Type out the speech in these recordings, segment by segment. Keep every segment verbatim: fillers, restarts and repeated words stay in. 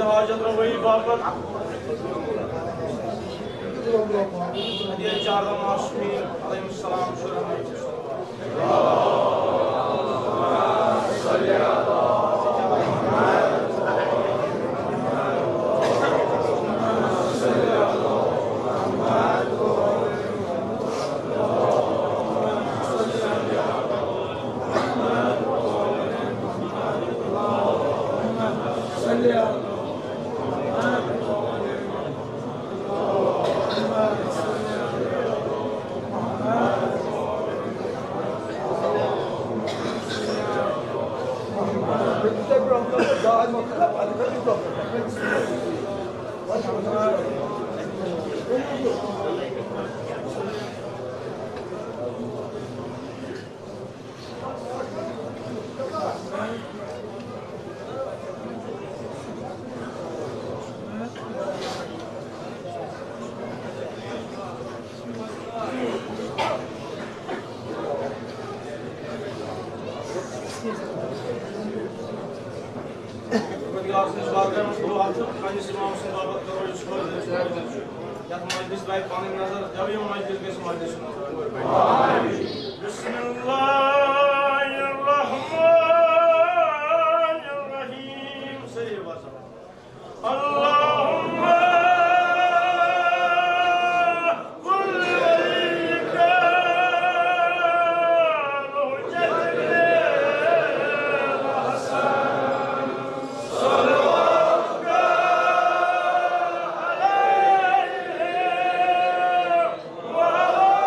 حاجت روائی باپتھ۔ حضرت چاردہ معصومین علیہم السلام چھُ رحمت۔ پروردگار سٕنٛدِس بارگاہَس منٛز کرو عرض، پننِس امام سٕنٛدِ باپتھ کرو أسۍ صُبحٲے زٕ ژور بجے۔ یتھ مجلس ترایہِ پنٕنۍ نظر، جب یہِ مجلس گژھِ مجلس منٛز۔ بسم اللہ الرحمن الرحیم۔ سٲری وَسان۔ اللهم كل وليك الحسن، صلواتك عليه وعلى آله.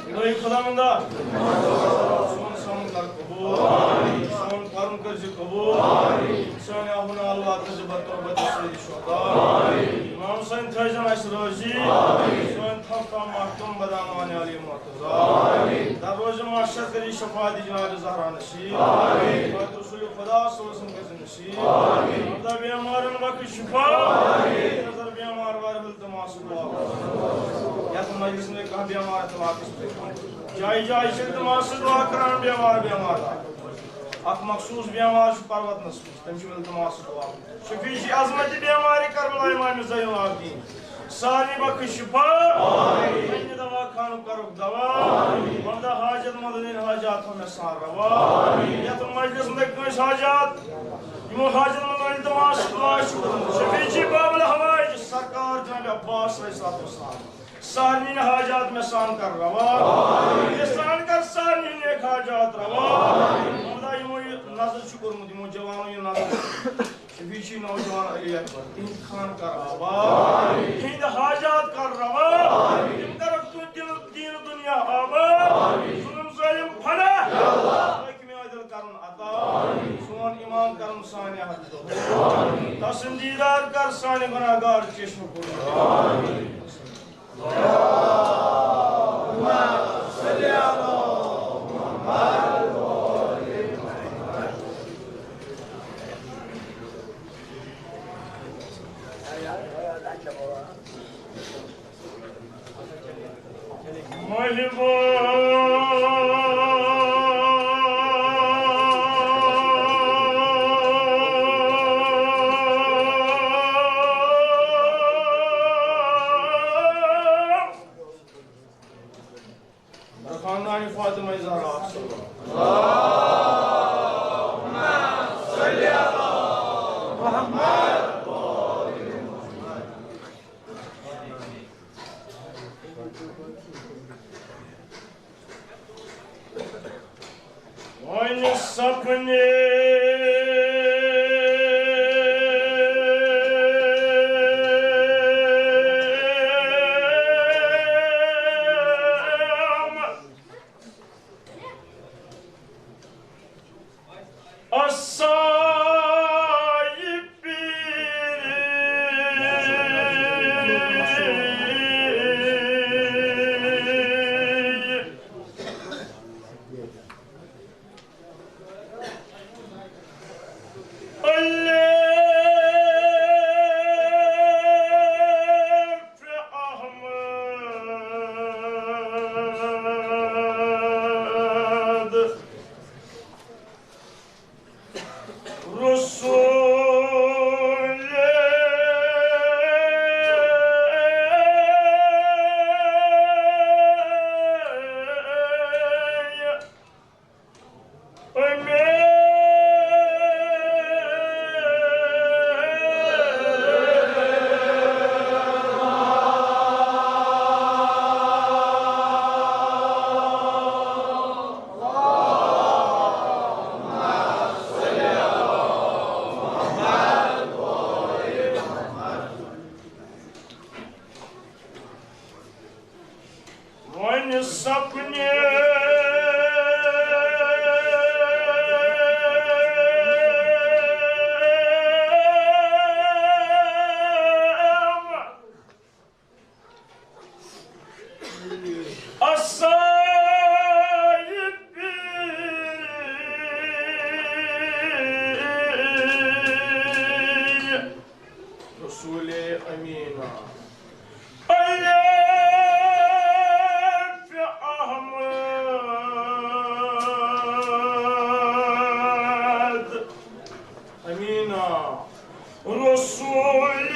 الہی خداوندا، سون سمن کر قبول، سون پرن کر زِ قبول، سٲنۍ آہُن اللہ تہٕ زِ بد تربت سۭتۍ شہدا۔ امام حسین تھٲیزن اَسہِ رٲضی، سٲنۍ تھاو تام محکم بدامان علی مرتضی۔ در روز محشر کری شفاعت جناب زہرا نصیب، شفاعت رسول خدا صلی اللہ علیہ وسلم کر زِ نصیب۔ مردہ بیمارن بخش شفا، نظر بیمار وار التماس دعا۔ یتھ مجلس میں کانٛہہ بیمار التماس دعا۔ جائے جائے سے التماس دعا کران بیمار بیمار۔ اکھ مخصوص بیمار چھُ پروتنس منٛز، تٔمۍ چھُ التماس دعا۔ شفیع جی عظمت بیمار کربلا امام زین العابدین۔ سارنٕے بخش شفا۔ پننہِ دوا خانُک کرُکھ دوا۔ مردہ حاجت مندن ہٕنٛدۍ حاجات تھاو مےٚ سان روا۔ یتھ مجلس منٛز کٲنٛسہِ حاجات، یِمو حاجت مندن التماس دعا چھُ کوٚرمُت۔ شفیع جی باب الحوائج سرکار جناب عباس علیہ الصلوۃ والسلام۔ سارنٕے حاجات مےٚ سان کر روا۔ مےٚ سان کر سارنٕے نیک حاجات روا۔ مردہ یِمو یہِ نظر چھُ کوٚرمُت، یِمو جوانو یہِ نظر چھُ کوٚرمُت۔ شفیع جی نوجوان علی اکبر، تِہنٛد خان کر آباد، تِہنٛد حاجات کر روا، تِم کرکھ تُہنٛد دل دین دنیا آباد، ظلم ظالم پھڑا، حاکم عادل کرن عطا، سون ایمان کرن سانہِ حد دو، تسُنٛد دیدار کر سانہِ گناہ گار چشم پور۔ محبوب۔ خاندان فاطمہ زہرا۔ وۄنۍ سپنے اسایہِ پیٖرِ۔ الف احمد رسول وۄنۍ سپنے اسایہِ پیٖرِ رسول امینا۔ الف احمد امینا رسول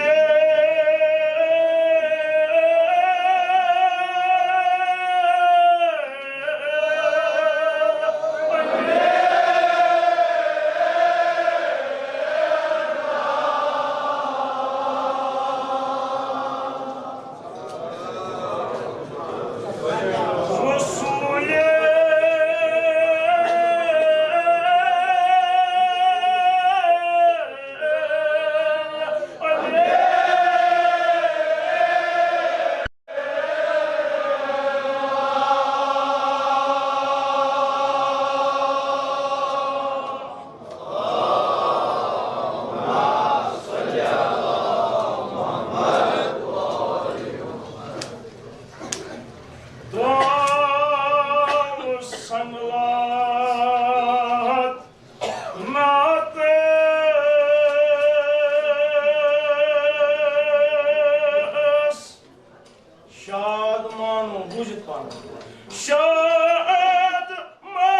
دعا و سنگلات نعت اس شاد مانو، بوٗزِتھ پانہٕ۔ شاد مانو۔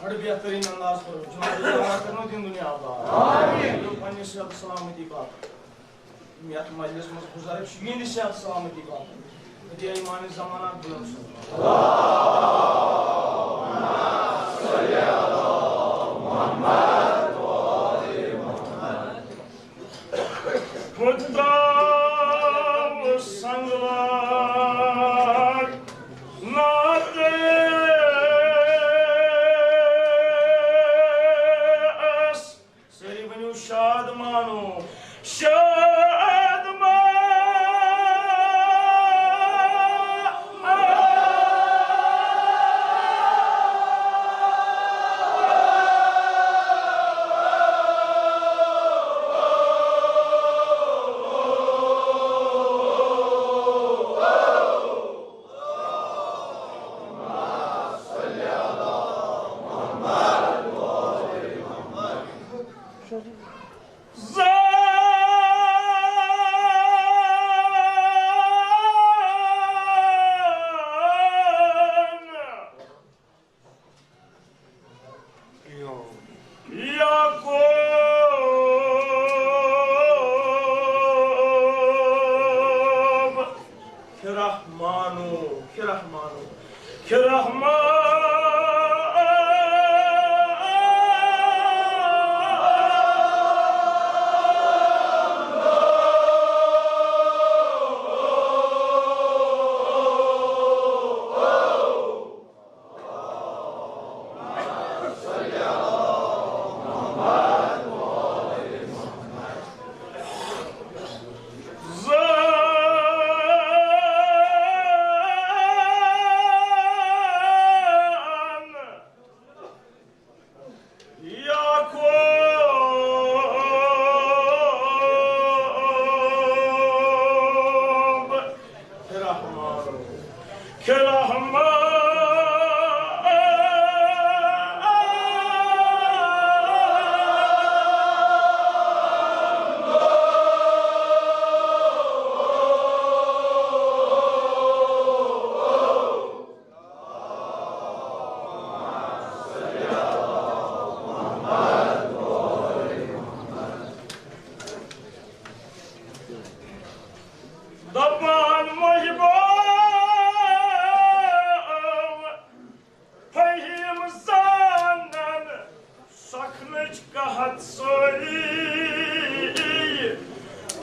بڑٕ بہتریٖن انداز کوٚرُکھ۔ جناب، دُعا کرنو دِن دُنیا آباد۔ آمین۔ پننہِ صحت سلامتی باپتھ۔ یَتھ مجلس منٛز بُزرگ چھِ، یِہِنٛدِ صحت سلامتی باپتھ۔ ہدیہ ایمان زمانہ بلند سُنٛد۔ خدا سنگلار نعت اس۔ سٲری ؤنِو شاد مانو، شاد مانو۔ ہتھ سٲری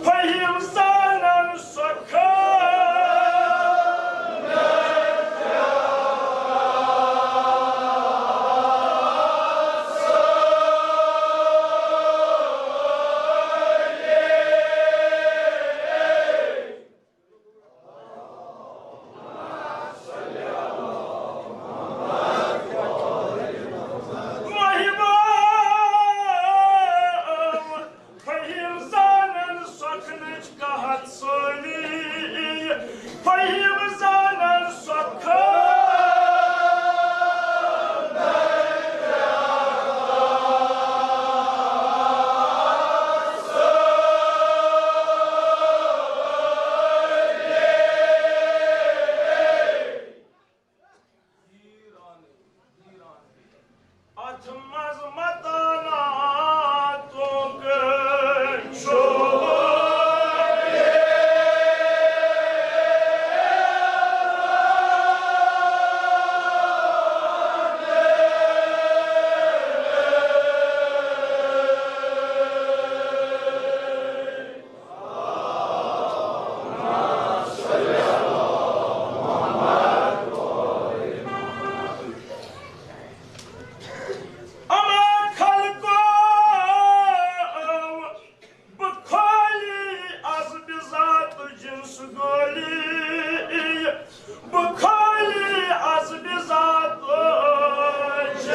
فہیم زانن سۄ خانہ۔ فہیم زانن سۄ خانٕچ کہت سٲری، فہیم زانن سۄ خانہ۔ اتھ منٛز متانا توکر چھُ۔ اما خلقو، بہٕ خٲلی از بذات جنس گٲلی، بہٕ خٲلی از بذات جنس۔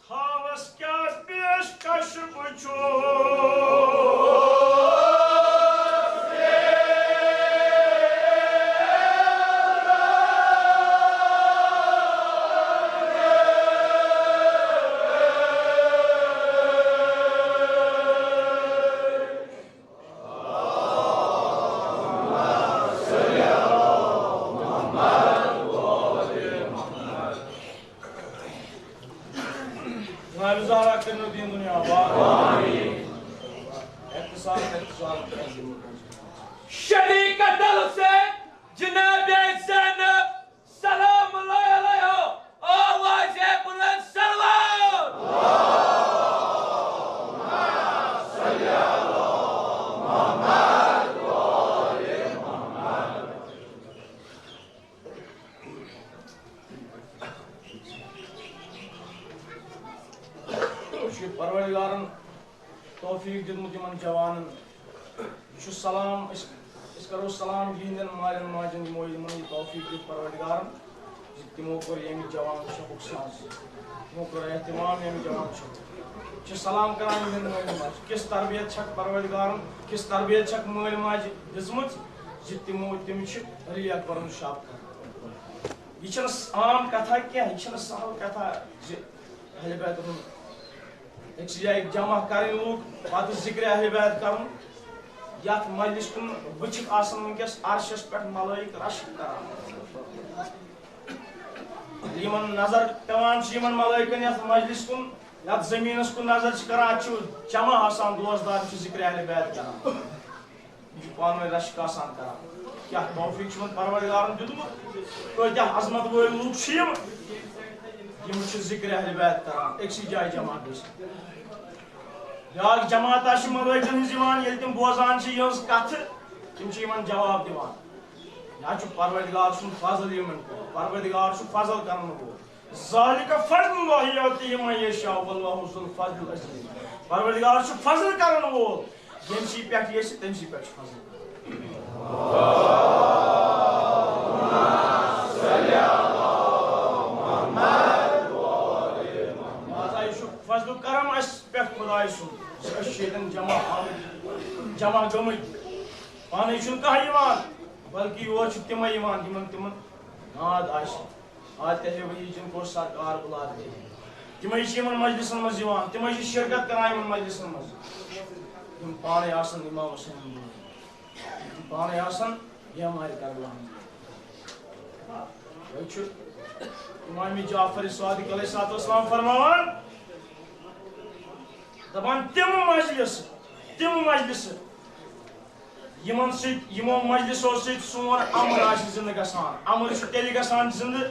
تھاوس کیٛاہ پیشکش وٕچھو۔ جناب زہرا کٔرِنو دیٖن دُنیا آباد۔ احتساب، احتساب۔ شریک دل سے جناب زینب سلام اللہ علیہ، آواز بلند صلوات۔ چھُ پروردگارن توفیق دیُتمُت یِمن جوانن۔ یہِ چھُ سلام، أسۍ، أسۍ کرو سلام یِہنٛدٮ۪ن مالٮ۪ن ماجن، یِمو یِمن یہِ توفیق دیُت پروردگارن زِ تِمو کوٚر ییٚمہِ جوان شبُک ساز، تِمو کوٚر اہتمام ییٚمہِ جوان شبُک۔ چھِ سلام کران یِہنٛدٮ۪ن مٲلۍ ماجہِ، کِژھ تربیت چھکھ پروردگارن، کِژھ تربیت چھکھ مٲلۍ ماجہِ دِژمٕژ زِ تِمو، تِم چھِ علی اکبرن شب کران۔ یہِ چھنہٕ عام کتھا کینٛہہ، یہِ چھنہٕ سہل کتھا زِ اہل بیتن ہُنٛد أکسٕے جایہِ جمع کرٕنۍ لوٗکھ، پتہٕ ذکرِ اہل بیت کرُن۔ یتھ مجلس کُن وٕچھِتھ آسن وٕنکیٚس عرشس پٮ۪ٹھ ملائک رش کران۔ یِمن نظر پٮ۪وان چھِ یِمن ملائکن یتھ مجلس کُن، یتھ زمینس کُن نظر چھِ کران، اتہِ چھُ جمع آسان دوستدار، چھُ ذکرِ اہل بیت کران۔ یہِ چھُ پانہٕ ؤنۍ رشک آسان کران۔ کیٛاہ توفیق چھُ یِمن پروردگارن دیُتمُت؟ کۭتیٛاہ عظمت وٲلۍ لوٗکھ چھِ یِم، یِم چھِ ذکرِ اہل بیت کران، أکسٕے جایہِ جمع گٔژھِتھ۔ بیٛاکھ جماعت آسہِ ملٲیکن ہٕنٛز یِوان، ییٚلہِ تِم بوزان چھِ یِہٕنٛز کتھٕ، تِم چھِ یِمن جواب دِوان۔ یہِ حظ چھُ پروردگار سُنٛد فضل یِمن پٮ۪ٹھ۔ پروردگار چھُ فضل کرن وول۔ ذالک فضل اللہ یؤتیہ من یشاء واللہ ذو الفضل العظیم۔ پروردگار چھُ فضل کرن وول، ییٚمہِ سٕے پٮ۪ٹھ یژھِ، تٔمۍ سٕے پٮ۪ٹھ چھُ فضل۔ لہذا یہِ چھُ فضل و کرم اَسہِ پٮ۪ٹھ خدایہِ سُنٛد، زِ أسۍ چھِ ییٚتٮ۪ن جمع آمٕتۍ، جمع گٔمٕتۍ۔ پانے چھُنہٕ کانٛہہ یِوان، بلکہِ یور چھِ تِمے یِوان، یِمن تِمن ناد آسہِ۔ آتے ہیں وہی جن کو سرکار بلاتے ہیں۔ تِمے چھِ یِمن مجلسن منٛز یِوان، تِمے چھِ شرکت کران یِمن مجلسن منٛز۔ یِم پانے آسن امام حسین، یِم پانے آسن بیمارِ کربلا منٛز۔ وۄنۍ چھُ امام جعفر صادق علیہ الصلوۃ والسلام فرماوان، دپان، تِم مجلس تِم مجلسہٕ، یِمن سۭتۍ، یِمو مجلسو سۭتۍ سون امر آسہِ زندٕ گژھان۔ امر چھُ تیٚلہِ گژھان زندٕ،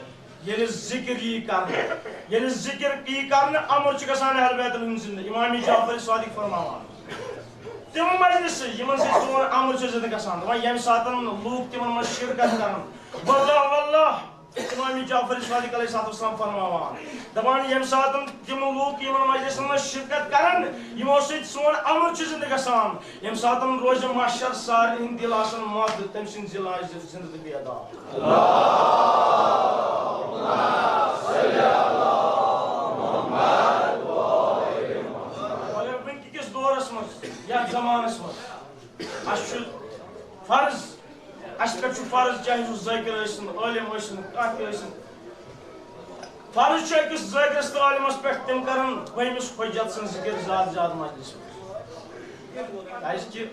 ییٚلہِ ذکر یی کرنہٕ۔ ییٚلہِ ذکر یی کرنہٕ، امر چھُ گژھان اہل بیتن ہُنٛد زندٕ۔ امام جعفر صادق فرماوان، تِم مجلسہٕ، یِمن سۭتۍ سون امر چھُ زندٕ گژھان۔ دپان، ییٚمہِ ساتن لوٗکھ تِمن منٛز شرکت کرن، واللہ، واللہ، امام جعفر صادق علیہ الصلوۃ والسلام فرماوان، دپان، ییٚمہِ ساتن تِم لوٗکھ یِمن مجلسن منٛز شرکت کرن، یِمو سۭتۍ سون امر چھُ زندٕ گژھان، ییٚمہِ ساتن روزِ محشر سارنٕے ہٕنٛدۍ دِل آسن مَس، تٔمۍ سٕنٛدۍ دِل آسہِ زندٕ تہٕ بیدار۔ مگر وٕنکہِ کِس دورس منٛز، یتھ زمانس منٛز، اسہِ چھُ فرض، اسہِ پٮ۪ٹھ چھُ فرض، چاہے سُہ ذٲکر ٲسِن، عٲلِم ٲسِن، کانٛہہ تہِ ٲسِن۔ فرض چھُ أکِس ذٲکرس تہٕ عٲلِمس پٮ۪ٹھ، تِم کرن بٔہمِس حجت سٕنٛز ذِکِر زیادٕ زیادٕ مجلِس منٛز۔ کیازِ کہِ،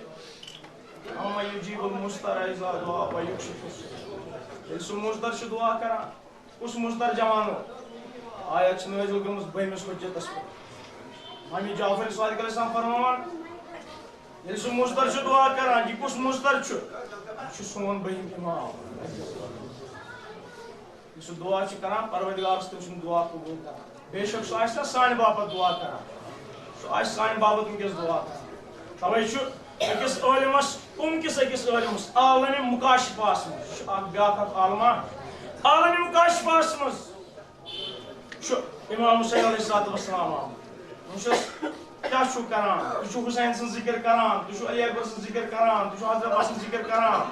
"اَمَّن یُجیٖبُ الْمُضْطَرَّ اِذَا دَعَاهُ وَیَکْشِفُ السُّوءَ"۔ ییٚلہِ سُہ مُضطر چھُ دُعا کران، کُس مُضطر جوانو؟ آیت چھِ نٲزِل گٔمٕژ بٔہمِس حجتس پٮ۪ٹھ۔ امام جعفر صادق علیہ السلام فرماوان، ییٚلہِ سُہ مُضطر چھُ دُعا کران، یہِ کُس مُضطر چھُ؟ یہِ چھُ سون بٔہِم امام۔ یُس سُہ دُعا چھُ کران، پروردگارس تٔمۍ سُنٛد دُعا قبوٗل کران۔ بے شک سُہ آسہِ نہ سانہِ باپتھ دُعا کران، سُہ آسہِ سانہِ باپتھ وٕنکیٚس دُعا کران۔ توے چھُ أکِس عٲلمس، کُم کِس أکِس عٲلمس، عالمِ مُکاشفہس منٛز، یہِ چھُ اکھ بیاکھ اکھ عالمہ، عالمِ مُکاشفہس منٛز چھُ امام حسین علیہ الصلوۃ والسلام آمُت۔ وٕچھ حظ، کیٛاہ چھُو کران؟ تُہۍ چھِو حسین سٕنٛز ذِکِر کران، تُہۍ چھِو علی اکبر سٕنٛز ذِکِر کران، تُہۍ چھِو حضرت عباس سٕنٛز ذِکِر کران،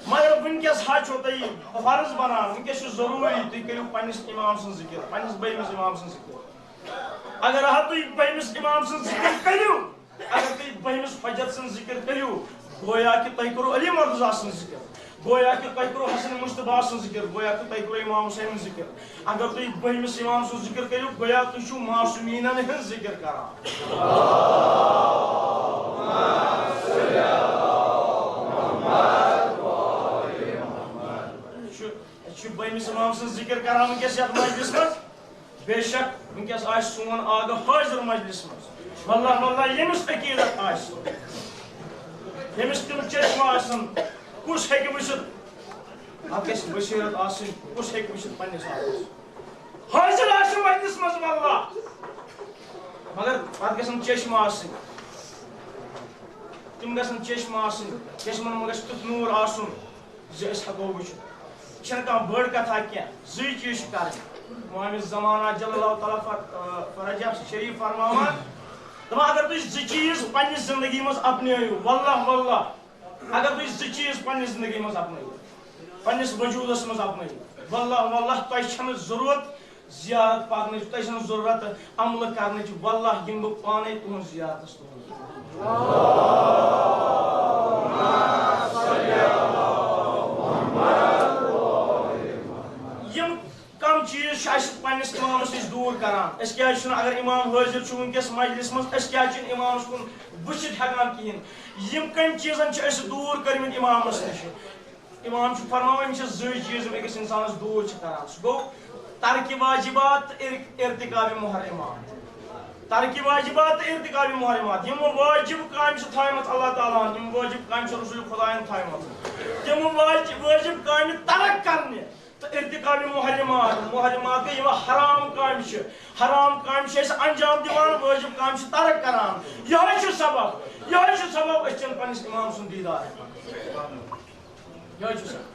مگر وٕنکیٚس حظ چھو تۄہہِ فرض بنان، وٕنکیٚس چھُ ضروٗری تُہۍ کٔرِو پننِس امام سٕنٛز ذِکِر، پننِس بٔہمِس امام سٕنٛز ذِکِر۔ اگر حظ تُہۍ بٔہمِس امام سٕنٛز ذِکِر کٔرِو، اگر تُہۍ بٔہمِس حجت سٕنٛز ذِکِر کٔرِو، گویا کہِ تۄہہِ کوٚروٕ علی مرتضیٰ سٕنٛز ذِکِر، گویا کہِ تۄہہِ کوٚروٕ حسن مجتبیٰ سٕنٛز ذِکِر، گویا کہِ تۄہہِ کوٚروٕ امام حسین سٕنٛز ذِکِر۔ اگر تُہۍ بٔہمِس امام سٕنٛز ذِکِر کٔرِو، گویا تُہۍ چھِو معصومیٖنن ہٕنٛز ذِکِر کران۔ یہِ چھُ، أسۍ چھِ بٔہمِس امام سٕنٛز ذِکِر کران وٕنکیٚس یتھ مجلس منٛز۔ بے شک وٕنکیٚس آسہِ سون آغا حٲضِر مجلس منٛز۔ واللہ، واللہ، ییٚمِس عقیدت آسہِ، ییٚمِس تِم چشمہٕ آسن، کُس ہیٚکہِ وٕچھِتھ؟ اتھ گژھِ بصیرت آسٕنۍ، کُس ہیٚکہِ وٕچھِتھ پننِس آغس؟ حٲضِر آسہِ مجلس منٛز، واللہ، مگر اتھ گژھن چشمہٕ آسٕنۍ۔ تِم گژھن چشمہٕ آسٕنۍ، چشمن منٛز گژھِ تیُتھ نوٗر آسُن زِ أسۍ ہٮ۪کو وٕچھِتھ۔ یہِ چھَنہٕ کانٛہہ بٔڑ کتھا کینٛہہ، زٕے چیٖز چھِ کرٕنۍ۔ امام زمانہ جل اللہ تعالیٰ فر-، آ، فرجہ شریف فرماوان، دپان، اگر تُہۍ زٕ چیٖز پننہِ زندگی منٛز اپنٲیِو، واللہ، واللہ، اگر تُہۍ زٕ چیٖز پننہِ زندگی منٛز اپنٲیِو، پننِس وجوٗدس منٛز اپنٲیِو، واللہ، واللہ، تۄہہِ چھَنہٕ ضروٗرت زیارت پکنٕچ، تۄہہِ چھَنہٕ ضروٗرت عملہٕ کرنٕچ، واللہ یِمہٕ بہٕ پانے تُہنٛز زیارتس تُہنٛز۔ یِم کم چیٖز چھِ اَسہِ پننِس امامس نِش دوٗر کران؟ أسۍ کیازِ چھِنہٕ، اگر امام حٲضِر چھُ وٕنکیٚس مجلس منٛز، أسۍ کیازِ چھِنہٕ امامس کُن وٕچھِتھ ہٮ۪کان کِہیٖنۍ؟ یِم کمہِ چیٖزن چھِ أسۍ دوٗر کٔرمٕتۍ امامس نِش؟ امام چھُ فرماوان، یِم چھِ زٕے چیٖز، یِم أکِس انسانس دوٗر چھِ کران۔ سُہ گوٚو ترکِ واجبات تہٕ ار-، ارتکابِ محرمات۔ ترکِ واجبات تہٕ ارتکابِ محرمات۔ یِم واجب کامہِ چھِ تھایمژٕ اللہ تعالیٰ ہن، یِم واجب کامہِ چھِ رسول خدایَن تھایمژٕ۔ تِم واجب، واجب کامہِ ترک کرنہِ تہٕ ارتکابِ محرمات۔ محرمات گٔے یِم حرام کامہِ چھِ۔ حرام کامہِ چھِ أسۍ انجام دِوان، واجب کامہِ چھِ ترک کران۔ یِہوٚے چھُ سبب، یِہوٚے چھُ سبب أسۍ چھِنہٕ پننِس امام سُنٛد دیٖدار ہٮ۪کان۔ یِہوٚے چھُ سبب۔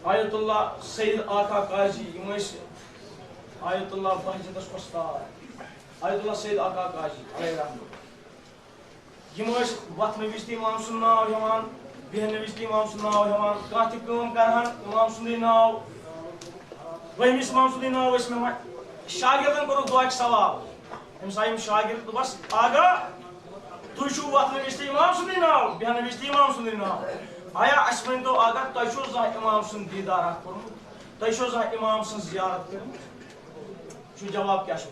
آیت اللہ سید آقا قاضی، یِم ٲسۍ آیت اللہ بہجتس وۄستاد۔ آیت اللہ سید آقا قاضی علیہ رحمہ۔ یِم ٲسۍ وۄتھنہٕ وِزِ تہِ امام سُنٛد ناو ہٮ۪وان، بیٚہنہٕ وِزِ تہِ امام سُنٛد ناو ہٮ۪وان، کانٛہہ تہِ کٲم کرہن، امام سُنٛدُے ناو، بٔہمِس امام سُنٛدُے ناو ٲسۍ مےٚ وۄنۍ۔ شاگردن کوٚرُکھ دۄہ اکہِ سوال، أمِس آیہِ یِم شاگرد، دوٚپس، آغا، تُہۍ چھِو وۄتھنہٕ وِزِ تہِ امام سُنٛدُے ناو، بیٚہنہٕ وِزِ تہِ امام سُنٛدُے ناو۔ آیا، اسہِ ؤنۍ تو، آغا، تۄہہِ چھُو زانٛہہ امام سُنٛد دیٖدار اکھ کوٚرمُت؟ تۄہہِ چھُو زانٛہہ امام سٕنٛز زیارت کٔرمٕژ؟ وٕچھِو جواب کیٛاہ چھُ۔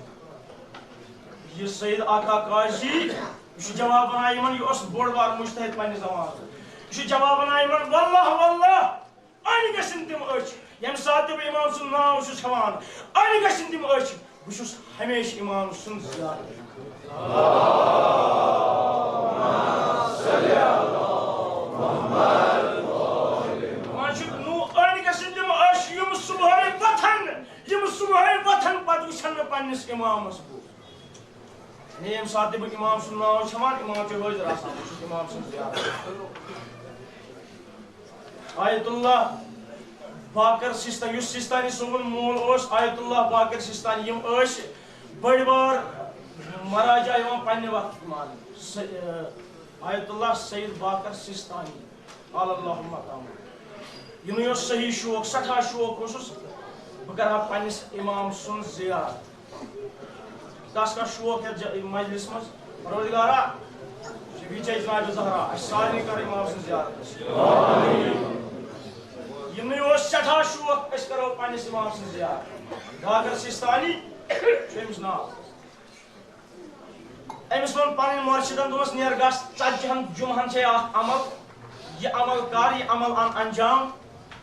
یہِ سید آقا قاضی، یہِ چھُ جواب وَنان یِمن، یہِ اوس بوٚڑ بار مُجتہِد پننہِ زمانہٕ۔ یہِ چھُ جواب وَنان یِمن، واللہ، واللہ، انہِ گژھن تِم أچھ، ییٚمہِ ساتہٕ تہِ بہٕ امام سُنٛد ناو چھُس ہٮ۪وان، انہِ گژھن تِم أچھ، بہٕ چھُس ہمیشہٕ امام سُنٛد زیارت۔ پننِس امامس بہٕ۔ یعنی ییٚمہِ ساتہٕ تہِ بہٕ امام سُنٛد ناو چھَوان، امام چھُ حٲضِر آسان، بہٕ چھُس امام سٕنٛز زیارت۔ آیت اللہ باقر سیستانی، یُس سیستانی صٲبُن مول اوس، آیت اللہ باقر سیستانی، یِم ٲسۍ بٔڑۍ بار مراجع یِوان پننہِ وقتہٕ ماننہٕ۔ س-، آیت اللہ سید باقر سیستانی، قال اللہ مقام۔ یِمنٕے اوس صحیح شوق، سٮ۪ٹھاہ شوق اوسُس، بہٕ کرٕ ہا پننِس امام سُنٛد زیارت۔ کس کس شوق ہیتھ ج-، مجلس منٛز؟ پروردگارا، شفیع جناب زہرا، اسہِ سارنٕے کر امام سٕنٛز زیارت نصیب۔ یِمنٕے اوس سٮ۪ٹھاہ شوق، أسۍ کرو پننِس امام سٕنٛز زیارت۔ باقر سیستانی چھُ أمِس ناو۔ أمِس ووٚن پنٕنۍ مرشدن، دوٚپمس، "نیر گژھ، ژتجی ہن جمعہن چھے اکھ عمل، یہِ عمل کر، یہِ عمل ان انجام،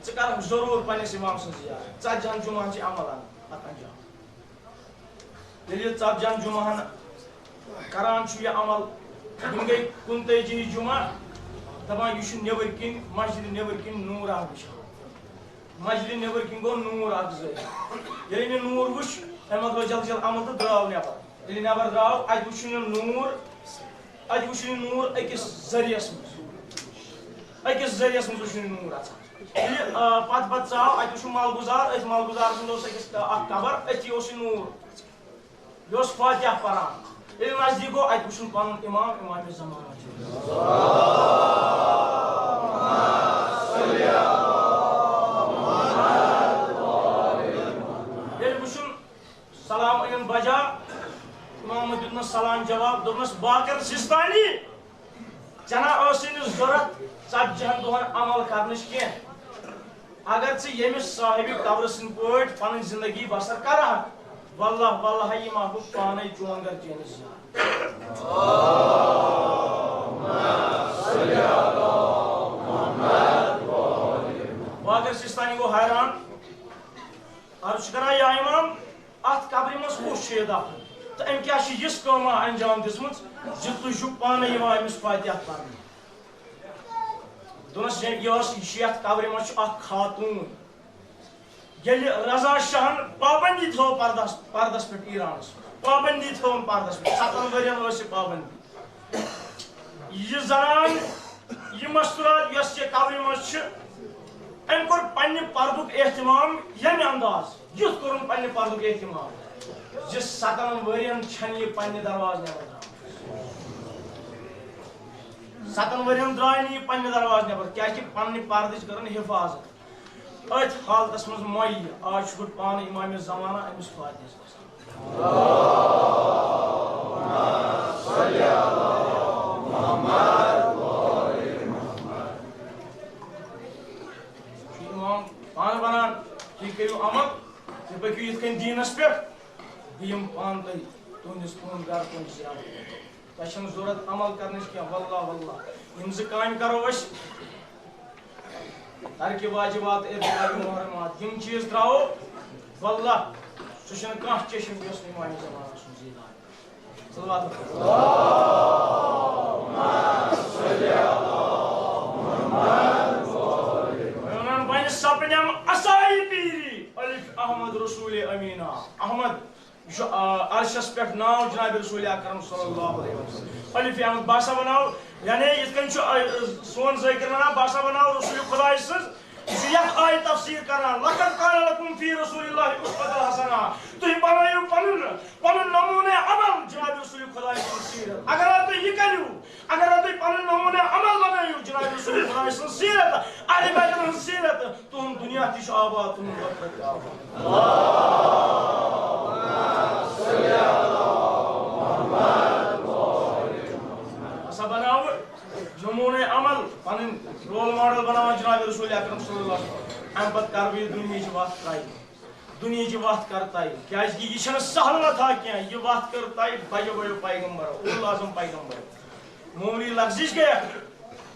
ژٕ کرکھ ضروٗر پننِس امام سٕنٛز زیارت۔ ژتجی ہن جمعہن چھے عمل ان اتھ انجام۔" ییٚلہِ یہِ ژتجی ہن جمعہن کران چھُ یہِ عمل، یِم گٔے کُنتٲجی جمعہ، دپان، یہِ چھُ نیٚبٕرۍ کِنۍ، مسجدِ نیٚبٕرۍ کِنۍ نوٗر اکھ وٕچھان۔ مسجدِ نیٚبٕرۍ کِنۍ گوٚو نوٗر اکھ ظٲہِر۔ ییٚلہِ أمۍ یہِ نوٗر وٕچھ، أمۍ مۄکلٲو جلدی جلدی عمل تہٕ درٛاو نٮ۪بر۔ ییٚلہِ نٮ۪بر درٛاو، اتہِ وٕچھُن یہِ نوٗر، اتہِ وٕچھُن یہِ نوٗر أکِس ذٔریعس منٛز۔ أکِس ذٔریعس منٛز وٕچھُن یہِ نوٗر اژان۔ ییٚلہِ، آ، پتہٕ پتہٕ ژاو، اتہِ وٕچھُن ملگُزار، أتھۍ ملگُزارس منٛز اوس أکِس، آ، اکھ قبر، أتھی اوس یہِ نوٗر۔ یہِ اوس فاتحہ پران۔ ییٚلہِ نزدیٖک گوٚو، اتہِ وٕچھُن پنُن امام، امام زمانہ چھُ۔ ییٚلہِ وٕچھُن، سلام أنِن بجا، امامن دیُتنس سلام جواب، دوٚپنس، "باقر سیستانی، ژےٚ نا ٲسٕے نہٕ ضروٗرت ژتجی ہن دۄہن عمل کرنٕچ کینٛہہ۔ اگر ژٕ ییٚمِس صاحبِ قبرٕ سٕنٛدۍ پٲٹھۍ پنٕنۍ زندگی بسر کرہکھ، واللہ، واللہ، یہِ ما بہٕ پانے چون گرٕ چٲنِس زیارت۔" باقر سیستانی گوٚو حیران۔ عرض چھُ کران، یا امام، اتھ قبرِ منٛز کُس چھُ یہِ دفن؟ تہٕ أمۍ کیٛاہ چھِ یِژھ کٲمہ انجام دِژمٕژ زِ تُہۍ چھِو پانَے یِوان أمِس فاتحہ پرنہِ؟ دوٚپنَس، یہِ، یہِ ٲس، یہِ چھِ یَتھ قبرِ منٛز چھُ اکھ خاتوٗن۔ ییٚلہِ رضا شاہن پابندی تھٲو پردس، پردس پٮ۪ٹھ ایرانس، پابندی تھٲوٕن پردس پٮ۪ٹھ، ستن ؤرین ٲس یہِ پابندی۔ یہِ زنان، یہِ مستورات یۄس یہِ قبرِ منٛز چھِ، أمۍ کوٚر پننہِ پردُک اہتمام ییٚمہِ انداز، یُتھ کوٚرُن پننہِ پردُک اہتمام زِ ستن ؤرین چھنہٕ یہِ پننہِ دروازٕ نٮ۪بر درٛامٕژ۔ ستن ؤرین درٛاے نہٕ یہِ پننہِ دروازٕ نٮ۪بر، کیازِ کہِ پننہِ پردٕچ کٔرٕن حفاظت۔ أتھۍ حالتس منٛز مۄیہِ، آز چھُس بہٕ پانہٕ امام زمانہ أمِس فاتحس گژھان۔ چھُ امام پانہٕ ونان، "تُہۍ کٔرِو عمل، تُہۍ پٔکِو یِتھ کٔنۍ دیٖنس پٮ۪ٹھ، بہٕ یِمہٕ پانہٕ تۄہہِ تُہنٛدِس، تُہنٛد گرٕ، تُہنٛدِس زیارتس پٮ۪ٹھ۔ تۄہہِ چھَنہٕ ضروٗرت عمل کرنٕچ کینٛہہ، واللہ، واللہ، یِم زٕ کامہِ کرو أسۍ، ترکِ واجبات، ارتکابِ محرمات، یِم چیٖز ترٛاوو، واللہ، سُہ چھُنہٕ کانٛہہ چشم یۄس نہٕ امام زمانہ سُنٛد زیٖد آسہِ۔" صلوات۔ وَمَنْ بَنِ سَپنَم اَسائی پیٖری، الف احمد رسول امینا۔ احمد، یہِ چھُ، آ، عرشس پٮ۪ٹھ ناو جناب رسول اکرم صلی اللہ علیہ وسلم۔ الف احمد، بہٕ ہسا وَناو، یعنی یِتھ کٔنۍ چھُ، آ، سون ذٲکر وَنان، بہٕ ہسا وَناو رسول خداے سٕنٛز، یہِ چھُ یَتھ آیہِ تفسیٖر کران، "لَقَدْ كَانَ لَكُمْ فِي رَسُولِ اللَّهِ أُسْوَةٌ حَسَنَةٌ"۔ تُہۍ بَنٲیِو پَنُن، پَنُن نموٗنَے عمل جناب رسول خداے سٕنٛز سیٖرت۔ اگر ہا تُہۍ یہِ کٔرِو، اگر ہا تُہۍ پَنُن نموٗنَے عمل بَنٲیِو جناب رسول خداے سٕنٛز سیٖرت، اہلِ بیتَن ہٕنٛز سیٖرت، تُہُنٛد دُنیا تہِ چھُ آباد، تُہُنٛد ٲخرت تہِ آباد۔ ہسا بناوٕ نموٗنَے عمل، پنٕنۍ role model بناوان جناب رسول اکرم صلی اللہ علیہ وسلم۔ اَمہِ پتہٕ کرٕ بہٕ یہِ دُنیہٕچ وَتھ طے۔ دُنیہٕچ وَتھ کر طے، کیازِ کہِ یہِ چھَنہٕ سہل وَتھا کینٛہہ۔ یہِ وَتھ کٔر طے بَجو بَجو پیغمبرو، اولو اعظم پیغمبرو۔ معموٗلی لغزش گٔیَکھ،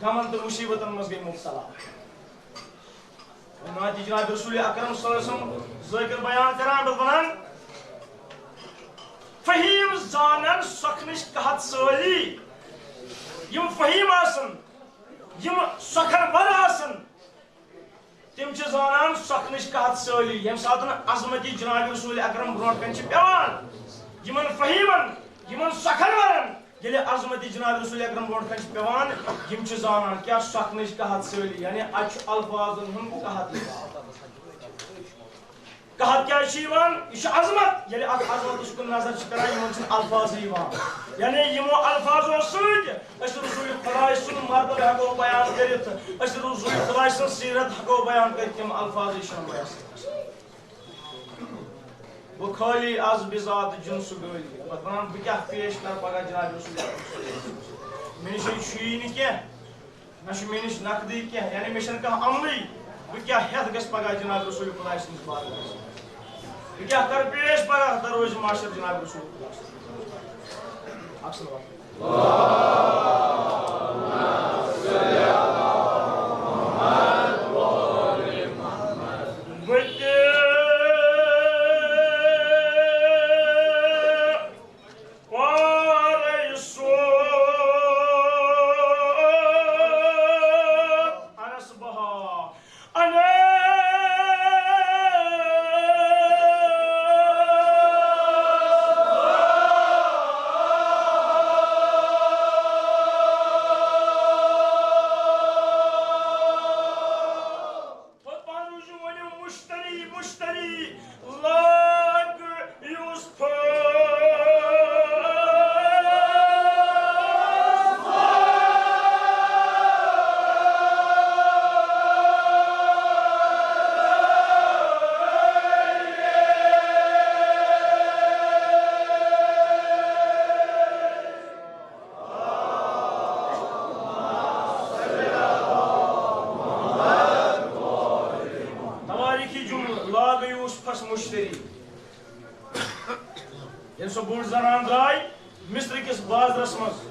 غمن تہٕ مُصیٖبتن منٛز گٔے مُبتلا۔ وۄنۍ ما تہِ جناب رسول اکرم صلی اللہ علیہ وسلم ذٲکر بیان کران، بہٕ وَنان، فہیم زانن سۄکھنٕچ کہت سٲلی۔ یِم فہیم آسن، یِم سۄکھن ور آسن، تِم چھِ زانان سۄکھنٕچ کتھ سٲلی، ییٚمہِ ساتہٕ نہٕ عظمتی جناب رسول اکرم برونٛٹھ کنہِ چھِ پٮ۪وان۔ یِمن فہیمن، یِمن سۄکھنورن، ییٚلہِ عظمتی جناب رسول اکرم برونٛٹھ کنہِ چھِ پٮ۪وان، یِم چھِ زانان کیٛاہ سۄکھنٕچ کتھ سٲلی، یعنی اتہِ چھُ الفاظن ہُنٛد کتھ یِوان۔ کتھ کیٛازِ چھِ یِوان؟ یہِ چھُ عظمت۔ ییٚلہِ اتھ عظمتس کُن نظر چھِ کران، یِمن چھِنہٕ الفاظٕے یِوان۔ یعنی یِمو الفاظو سۭتۍ أسۍ رسول خداے سُنٛد مرتبہٕ ہٮ۪کو بیان کٔرِتھ، أسۍ رسول خداے سٕنٛز سیرت ہٮ۪کو بیان کٔرِتھ، تِم الفاظٕے چھِنہٕ میسر گژھان۔ بہٕ خٲلی از بذات جنسہٕ گٲلی۔ پتہٕ ونان، بہٕ کیٛاہ پیش کرٕ پگاہ جناب رسول؟ مےٚ نِش ہے چھُیی نہٕ کینٛہہ۔ نہ چھُ مےٚ نِش نقدٕے کینٛہہ، یعنی مےٚ چھَنہٕ کانٛہہ عملٕے۔ بہٕ کیٛاہ ہٮ۪تھ گژھٕ پگاہ جناب رسول خداے سٕنٛدِس بارگاہس منٛز؟ بہٕ کیٛاہ کَرٕ پیش پگاہ دروازِ معاشر جناب رسول خداے سٕنٛدِس؟ اکھ صلوات۔ بہٕ تہِ پارے سوت انس بہا۔ انے پتہٕ پانہٕ وٕچھِو، ؤنِو مُشتری، مُشتری، لاگ یوٗسفس۔ تواریخی جملہٕ، لاگ یوسفس مشتری۔ ییٚلہِ سۄ بٔڑ زنان درٛاے مصر کِس بازرس منٛز،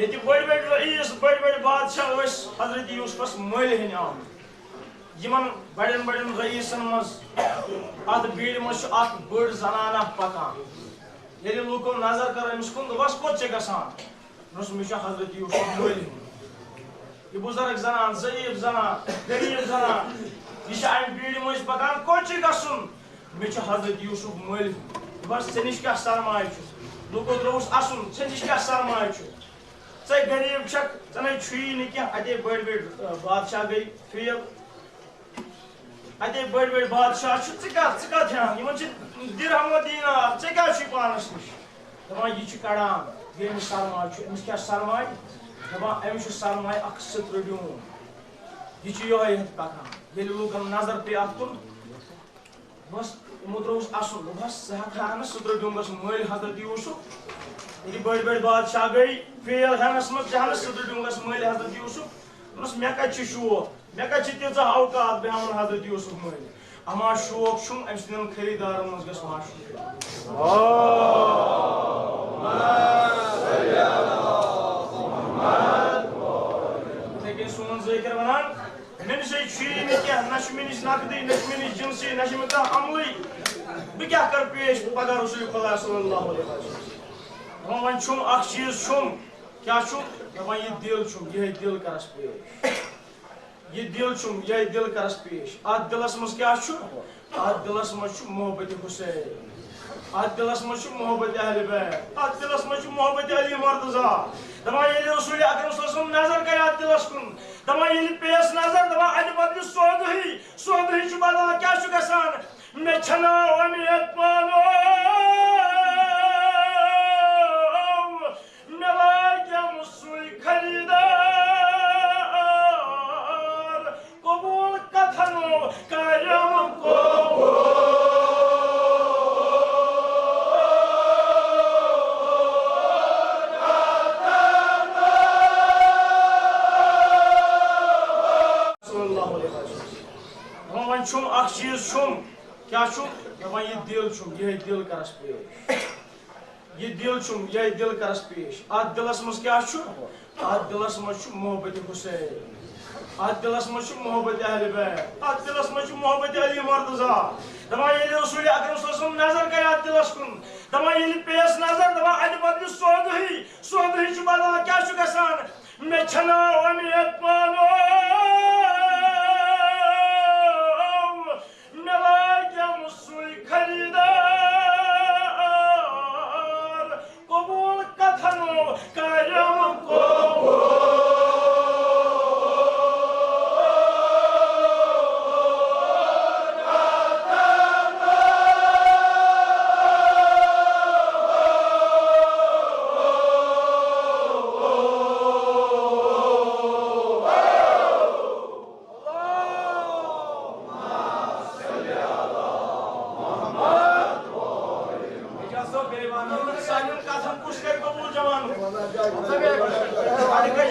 ییٚتہِ بٔڑۍ بٔڑۍ رئیس، بٔڑۍ بٔڑۍ بادشاہ ٲسۍ حضرت یوسفس مٔلۍ ہیٚنہِ آمٕتۍ۔ یِمن بڑٮ۪ن بڑٮ۪ن رئیسن منٛز، اتھ بیٖڑِ منٛز چھُ اکھ بٔڑ زنانہ پکان۔ ییٚلہِ لوٗکو نظر کٔر أمِس کُن، دوٚپس، کوٚت چھےٚ گژھان؟ دوٚپُس، مےٚ چھُ حضرت یوسف مٔلۍ ہیوٚن۔ یہِ بُزرگ زنان، ضعیف زنان، غریب زنان، یہِ چھِ امہِ بیٖڑِ مٔنٛزۍ پکان، کوٚت چھُے گژھُن؟ مےٚ چھُ حضرت یوسف مٔلۍ ہیوٚن۔ دوٚپس، ژےٚ نِش کیٛاہ سرمایہ چھُ؟ لوٗکو ترٛووُس اسُن، ژےٚ نِش کیٛاہ سرمایہ چھُ؟ ژے غریب چھکھ، ژےٚ نے چھُیی نہٕ کینٛہہ۔ اتے بٔڑۍ بٔڑۍ، آ، بادشاہ گٔے فیل۔ اتے بٔڑۍ بٔڑۍ بادشاہ چھِ، ژٕ کتھ، ژٕ کتھ ہٮ۪وان؟ یِمن چھِ درہم و دینار، ژےٚ کیٛاہ چھُے پانس نِش؟ دپان، یہِ چھُ کڑان، یہِ أمِس سرمایہِ چھُ، أمِس کیٛاہ سرمایہِ؟ دپان، أمِس چھُ سرمایہِ اکھ سٕترٕ ڈوٗن، یہِ چھُ یِہوٚے ہٮ۪تھ پکان۔ ییٚلہِ لوٗکن نظر پیٚیہِ اتھ کُن، بس، یِمو ترٛووُس اَسُن۔ دوٚپہَس، ژٕ ہٮ۪کہٕ ہا نہٕ سٕترٕ ڈوٗنٛگَس مٔلۍ حضرت یوٗسُف؟ ییٚلہِ بٔڑۍ بٔڑۍ بادشاہ گٔے فیل ہٮ۪نَس منٛز، ژٕ ہٮ۪کہٕ نہٕ سٕترٕ ڈوٗنٛگَس مٔلۍ حضرت یوٗسُف؟ دوٚپمَس، مےٚ کَتہِ چھُ شوق؟ مےٚ کَتہِ چھِ تیٖژاہ اوقات بہٕ ہٮ۪مہٕ نہٕ حضرت یوٗسُف مٔلۍ؟ اَما شوق چھُم، أمۍ سٕنٛدٮ۪ن خریٖدارَن منٛز گژھِ مشہوٗر۔ یِتھَے کٔنۍ سون ذٲکِر وَنان، مےٚ نِش ہے چھُیی نہٕ کینٛہہ، نہ چھُ مےٚ نِش نقدٕے، نہ چھُ مےٚ نِش جنسٕے، نہ چھُ مےٚ کانٛہہ عملٕے۔ بہٕ کیٛاہ کَرٕ پیش پگاہ رسول خۄدا صلی اللہ علیہ وسلم؟ دَپان، وۄنۍ چھُم اَکھ چیٖز چھُم۔ کیٛاہ چھُم؟ دَپان، یہِ دِل چھُم، یِہوٚے دِل کَرَس پیش۔ یہِ دِل چھُم، یِہوٚے دِل کَرَس پیش۔ اَتھ دِلَس منٛز کیٛاہ چھُ؟ اتھ دِلس منٛز چھُ محبت حسین، اتھ دِلس منٛز چھُ محبت اہل بیت، اتھ دِلس منٛز چھُ محبت علی مرتضیٰ۔ دپان ییٚلہِ رسول اکرم صلی اللہ علیہ وسلم نظر کرِ اتھ دِلس کُن، دپان ییٚلہِ پیٚیس نظر، دپان اتہِ بدلہِ سودہٕے، سودہٕے چھُ بدلان۔ کیٛاہ چھُ گژھان؟ مےٚ چھَنہٕ اُمید پانہٕ۔ مےٚ لاگٮ۪م سُے خریٖدار، قبوٗل کتھن کرٮ۪م قبوٗل۔ صلی اللہ علیہ وسلم۔ وۄنۍ چھُم اکھ چیٖز چھُم، کیٛاہ چھُم؟ دپان یہِ دِل چھُم، یِہوٚے دِل کرس پیش۔ یہِ دِل چھُم، یِہوٚے دِل کرس پیش۔ اتھ دِلس منٛز کیٛاہ چھُ؟ اتھ دِلس منٛز چھُ محبت حسین۔ اتھ دِلس منٛز چھُ محبت اہل بیت۔ اتھ دِلس منٛز چھُ محبت علی مرتضیٰ۔ دپان ییٚلہِ رسول اکرم صلی اللہ علیہ وسلم نظر کرِ اتھ دِلس کُن، دپان ییٚلہِ پیٚیس نظر، دپان اتہِ بدلہِ سودہٕے، سودہٕے چھُ بدلان۔ کیٛاہ چھُ گژھان؟ مےٚ چھَنہٕ اُمید پانہٕ۔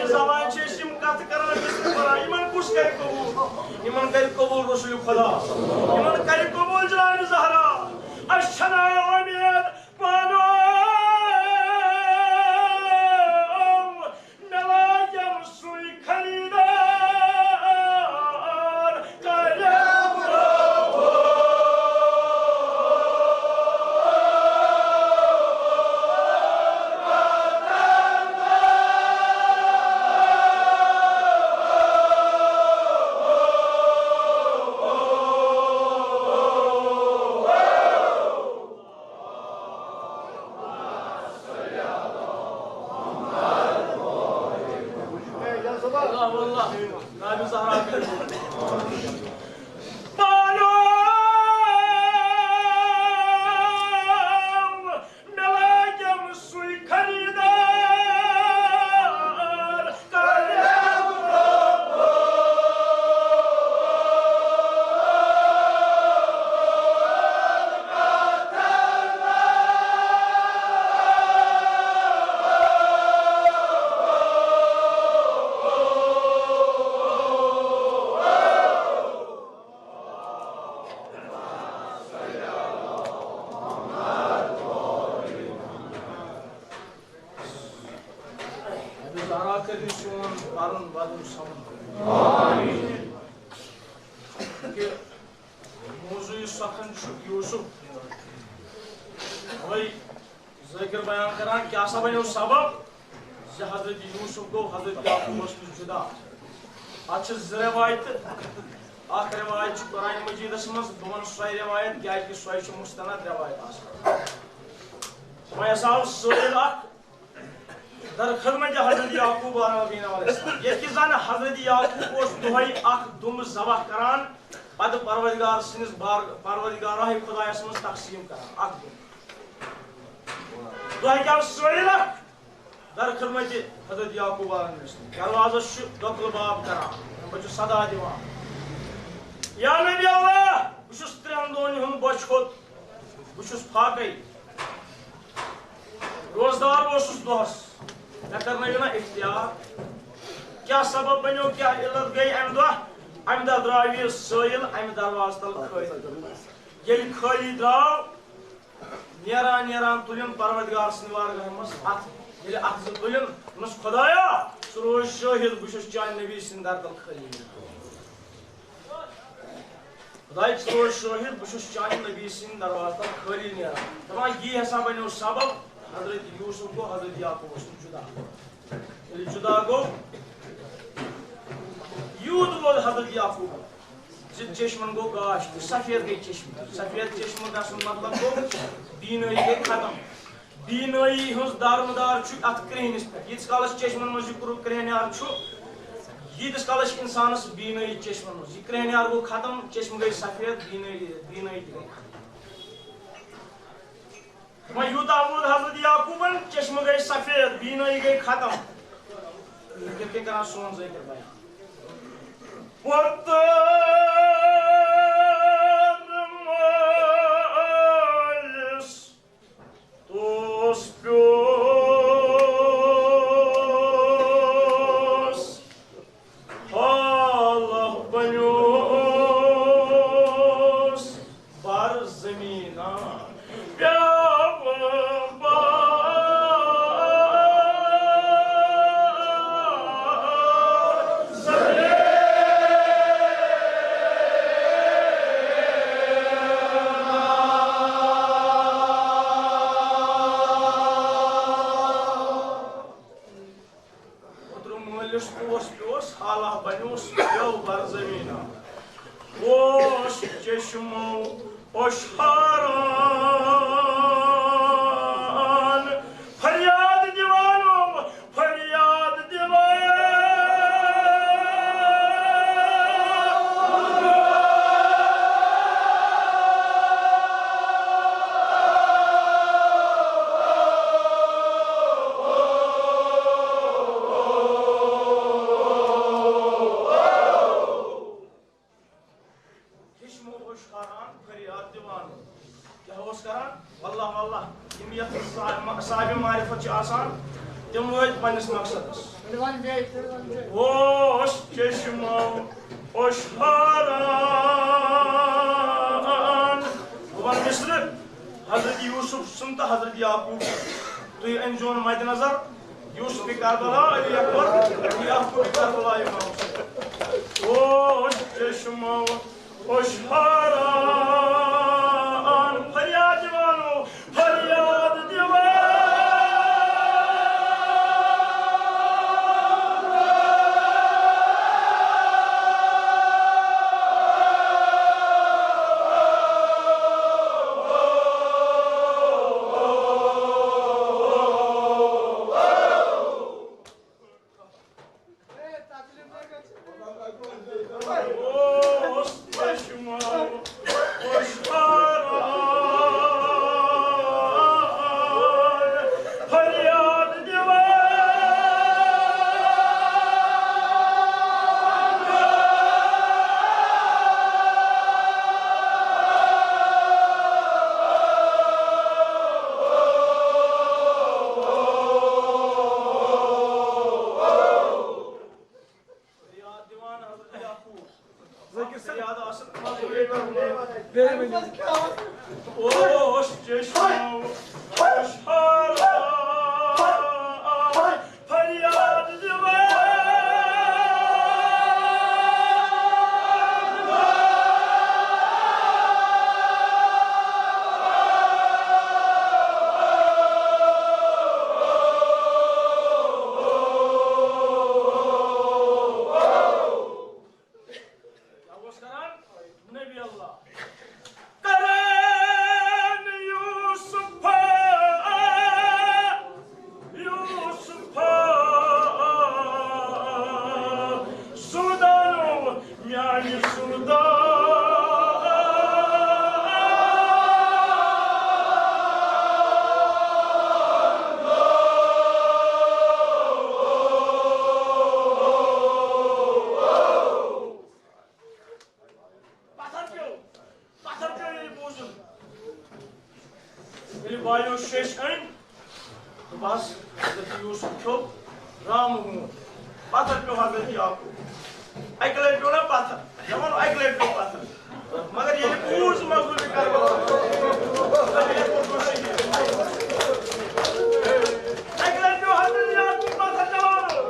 زبان چھِ أسۍ یِم کتھٕ کران، أسۍ چھِ پران، یِمن کُس کرِ قبول؟ یِمن کرِ قبول رسول خدا، یِمن کرِ قبول جناب زہرا۔ اَسہِ چھَنہٕ اُمید پانہٕ مےٚ لاگٮ۪م سُے خریٖدار کرٮ۪م۔ اللہ واللہ، نبی زہرا کٔرِو۔ پانو مےٚ لاگٮ۪م سُے خریٖدار کرٮ۪م۔ نبی زہرا کٔرِو سون پَرُن وَدُن سَمُن۔ آمین۔ کہِ موضوع سخن چھُ یوسف۔ وۄنۍ ذٲکر بیان کران، کیٛاہ سا بنیو سبب زِ حضرت یوسف گوٚو حضرت یعقوبس نِش جدا؟ اتھ چھِ زٕ روایتہٕ۔ اکھ روایت چھِ قرآن مجیدس منٛز، بہٕ ونہٕ سۄے روایت، کیازِ کہِ سۄے چھِ مستند روایت آسان۔ وۄنۍ ہسا آو سٲیِل اکھ در خدمت حضرت یعقوب علیہ نبینا علیہ السلام، ییٚتہِ کہِ زن حضرت یعقوب اوس دۄہے اکھ دُمب ذبح کران، پتہٕ پروردگار سٕنٛدِس بار-، پروردگارہ خدایس منٛز تقسیٖم کران اکھ دُمب۔ دۄہے کیٛاہ اوس سٲیِل اکھ در خدمت حضرت یعقوب علیہ السلام۔ دروازس چھُ دۄکلہٕ باب کران، تمہِ پتہٕ چھُ صدا دِوان، یا نبی اللہ، بہٕ چھُس ترٛٮ۪ن دۄہن ہُنٛد بۄچھِ ہوٚت، بہٕ چھُس فاقے۔ روزدار اوسُس دۄہس، مےٚ کرنٲوِو نا اختیار۔ کیٛاہ سبب بنیو، کیٛاہ علت گٔے امہِ دۄہ؟ امہِ دۄہ درٛاو یہِ سٲیِل امہِ دروازٕ تل خٲلی۔ ییٚلہِ خٲلی درٛاو، نیران نیران تُلِن پروردگار سٕنٛدِ بارگاہہِ منٛز اتھٕ۔ ییٚلہِ اتھٕ زٕ تُلِن، دوٚپنس، خدایا، ژٕ روز شٲہِد، بہٕ چھُس چانہِ نبی سٕنٛدِ در تل خٲلی نیران۔ خداے، ژٕ روز شٲہِد، بہٕ چھُس چانہِ نبی سٕنٛدِ دروازٕ تل خٲلی نیران۔ دپان، یی ہسا بنیو سبب، حضرت یوسف گوٚو حضرت یعقوبس نِش جدا۔ ییٚلہِ جدا گوٚو، یوٗت وول حضرت یعقوب زِ چشمن گوٚو گاش تہٕ سفید گٔے چشمہٕ۔ سفید چشمہٕ گژھُن مطلب گوٚو بینٲیی گٔے ختم۔ بینٲیی ہٕنٛز دارمدار چھُ اتھ کرٛیٚہنِس پٮ۪ٹھ۔ ییٖتِس کالس چشمن منٛز یہِ کرٛہنیار چھُ، ییٖتِس کالس چھِ انسانس بینٲیی چشمن منٛز۔ یہِ کرٛہنیار گوٚو ختم، چشمہٕ گٔے سفید، بینٲیی، بینٲیی تہِ گٔے ختم۔ وۄنۍ یوٗتاہ ووت حضرت یعقوبن، چشمہٕ گٔے سفید، بینٲیی گٔے ختم۔ یِتھ کٔنۍ کران سون ذٲکر بیان۔ پوٚتُر مٲلِس توس پیوس، حالہ بنیوس بر زمینہ۔ پیوم بر زمینہ۔ اوترٕ مٲلِس توس پیوس، حالہ بنیوس پیو بر زمینہ۔ اوس چشمو اوشاران، فریاد دِوان، فریاد دِوان۔ چشمو اوس کران فریاد دِوان۔ کیٛاہ اوس کران؟ واللہ، واللہ، یِم یتھ صاحب، صاحب معرفت چھِ آسان، تِم وٲتۍ پننِس مقصدس۔ اوس چشمو اوشاران۔ بہٕ ونہٕ مصرٕ حضرت یوسف سُنٛد تہٕ حضرت یعقوب سُنٛد۔ تُہۍ أنۍزیون مدِ نظر یوسف کربلا علی اکبر، یعقوب کربلا امام حسین۔ اوس چشمو اوشاران، فریاد دِوان، او فریاد دِوان۔ فریاد دِوان حضرت یعقوب۔ فریاد آسن۔ اوس چشمو اوشاران، فریاد دِوان۔ کیٛاہ اوس کران؟ نبی اللہ۔ کران یوسف، یوسف، سودانو، میانہِ سودا۔ پتھر پیوٚو، پتھر پیوٚو ییٚلہِ بوٗزُن۔ ییٚلہِ بایو شیٚش أنۍ، تہٕ بس، حضرت یوسف کھیوٚو رامہٕ ہوٗن۔ پتھر پیوٚو حضرت یعقوب۔ اَکہِ لٹہِ پیوٚو نا پتھر؟ مےٚ ووٚن، اَکہِ لٹہِ پیوٚو پتھر۔ مگر ییٚلہِ بوٗز مغلوبِ کربلا، اَکہِ لٹہِ پیوٚو حضرت یعقوب پتھر، جوانو۔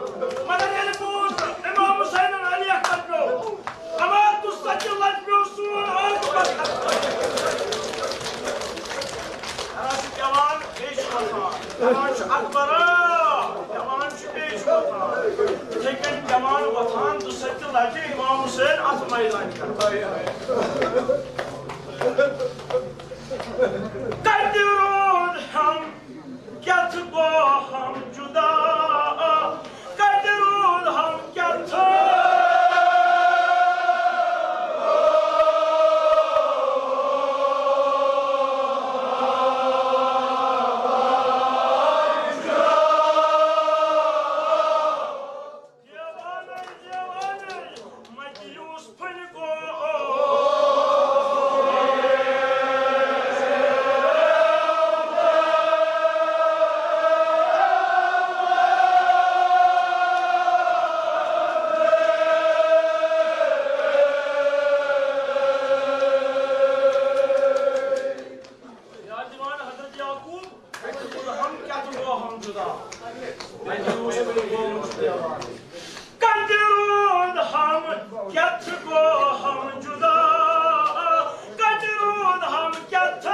مگر ییٚلہِ بوٗز امام حسینن علی اکبر پیوٚو، اما تُس سچہِ لٹہِ پیوٚو سون عاقبت۔ کران چھُ جوان، بیٚیہِ چھُ وۄتھان۔ کران چھُ اکبرا، جوان چھُ، بیٚیہِ چھُ وۄتھان۔ یِتھَے کٔنۍ جوان وۄتھان، تُس سچہِ لٹہِ امام حسین اتھ میدان کران۔ کتہِ روٗد ہم کتھ گوٚو ہم جدا، کتہِ روٗد ہم کتھ۔ دیوانَے، دیوانَے، مَتہِ یوٗسفٕنۍ گوٚو۔ یاد دِوان حضرت یعقوب، کتہِ روٗد ہم کتھ گوٚو ہم جدا۔ کتہِ روٗد ہم کتھ گوٚو ہم جدا۔ کتہِ روٗد ہم کتھ۔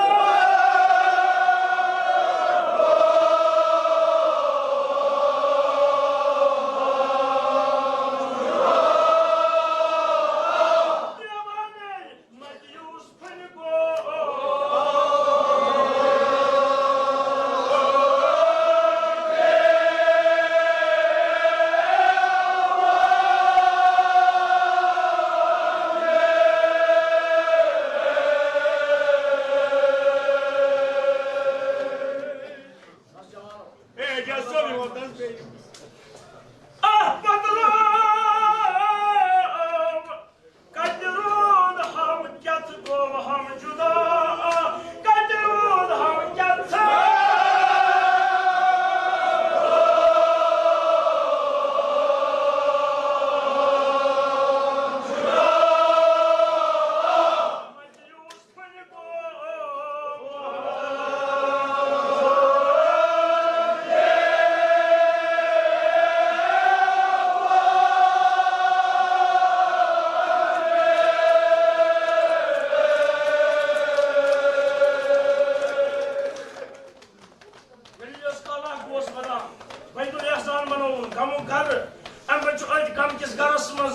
اَمہِ پَتہٕ چھُ أتھۍ غم کِس گرس منٛز،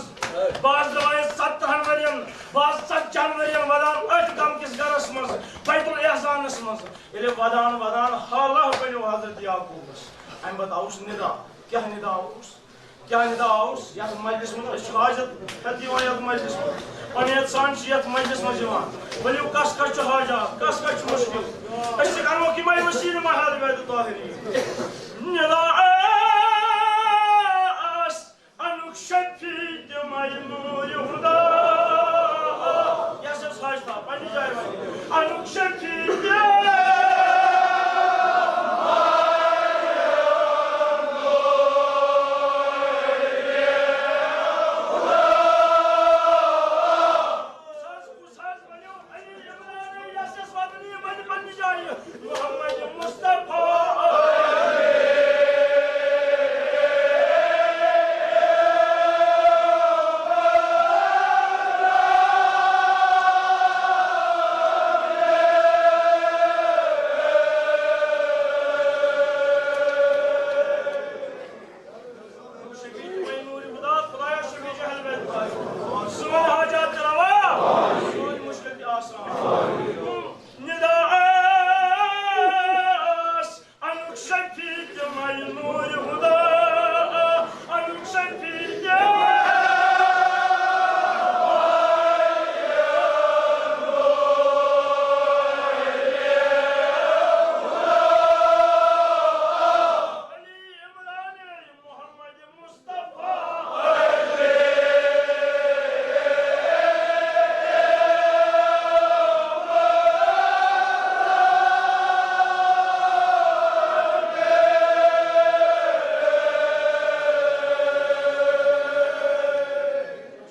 بہٕ حظ درٛایس ژۄدہَن ؤرین، بہٕ حظ ژتجی ہن ؤرین ودان أتھۍ غم کِس گرس منٛز، بیت الاحزانس منٛز۔ ییٚلہِ ودان ودان حالہ بنیو حضرت یعقوبس، اَمہِ پتہٕ آوُس ندا۔ کیٛاہ ندا اوس؟ کیٛاہ ندا اوس؟ یتھ مجلس منٛز أسۍ چھِ حاجت ہٮ۪تھ یِوان یتھ مجلس منٛز۔ پننہِ یتھ سان چھِ یتھ مجلس منٛز یِوان۔ ؤلِو، کس کس چھُ حاجات، کس کس چھُ مُشکل؟ أسۍ تہِ کرہوکھ یِمے وسیلہٕ محل بیت طاہری۔ ندا آس انُک شفیع تہِ مجنوٗر ہُدا۔ یس یس حاج تھا پننہِ جایہِ وۄنۍ۔ انُک شفیع تہِ۔ کُس حظ، کُس حظ ؤنِو؟ علی عمران یس یس وطنی بنہِ پننہِ جایہِ۔ محمد مصطفیٰ۔ شفیع تہِ وۄنۍ نوٗرِ ہُدا، خدایا شفیع چھُ ہٮ۪لمٹ۔ سٲنۍ حاجات تہِ روا، سٲنۍ مُشکِل تہِ آسان۔ ندا آس انُک شفیع تہِ مجنوٗر ہُدا، انُک شفیع تہِ۔ علی عمران محمد مصطفیٰ۔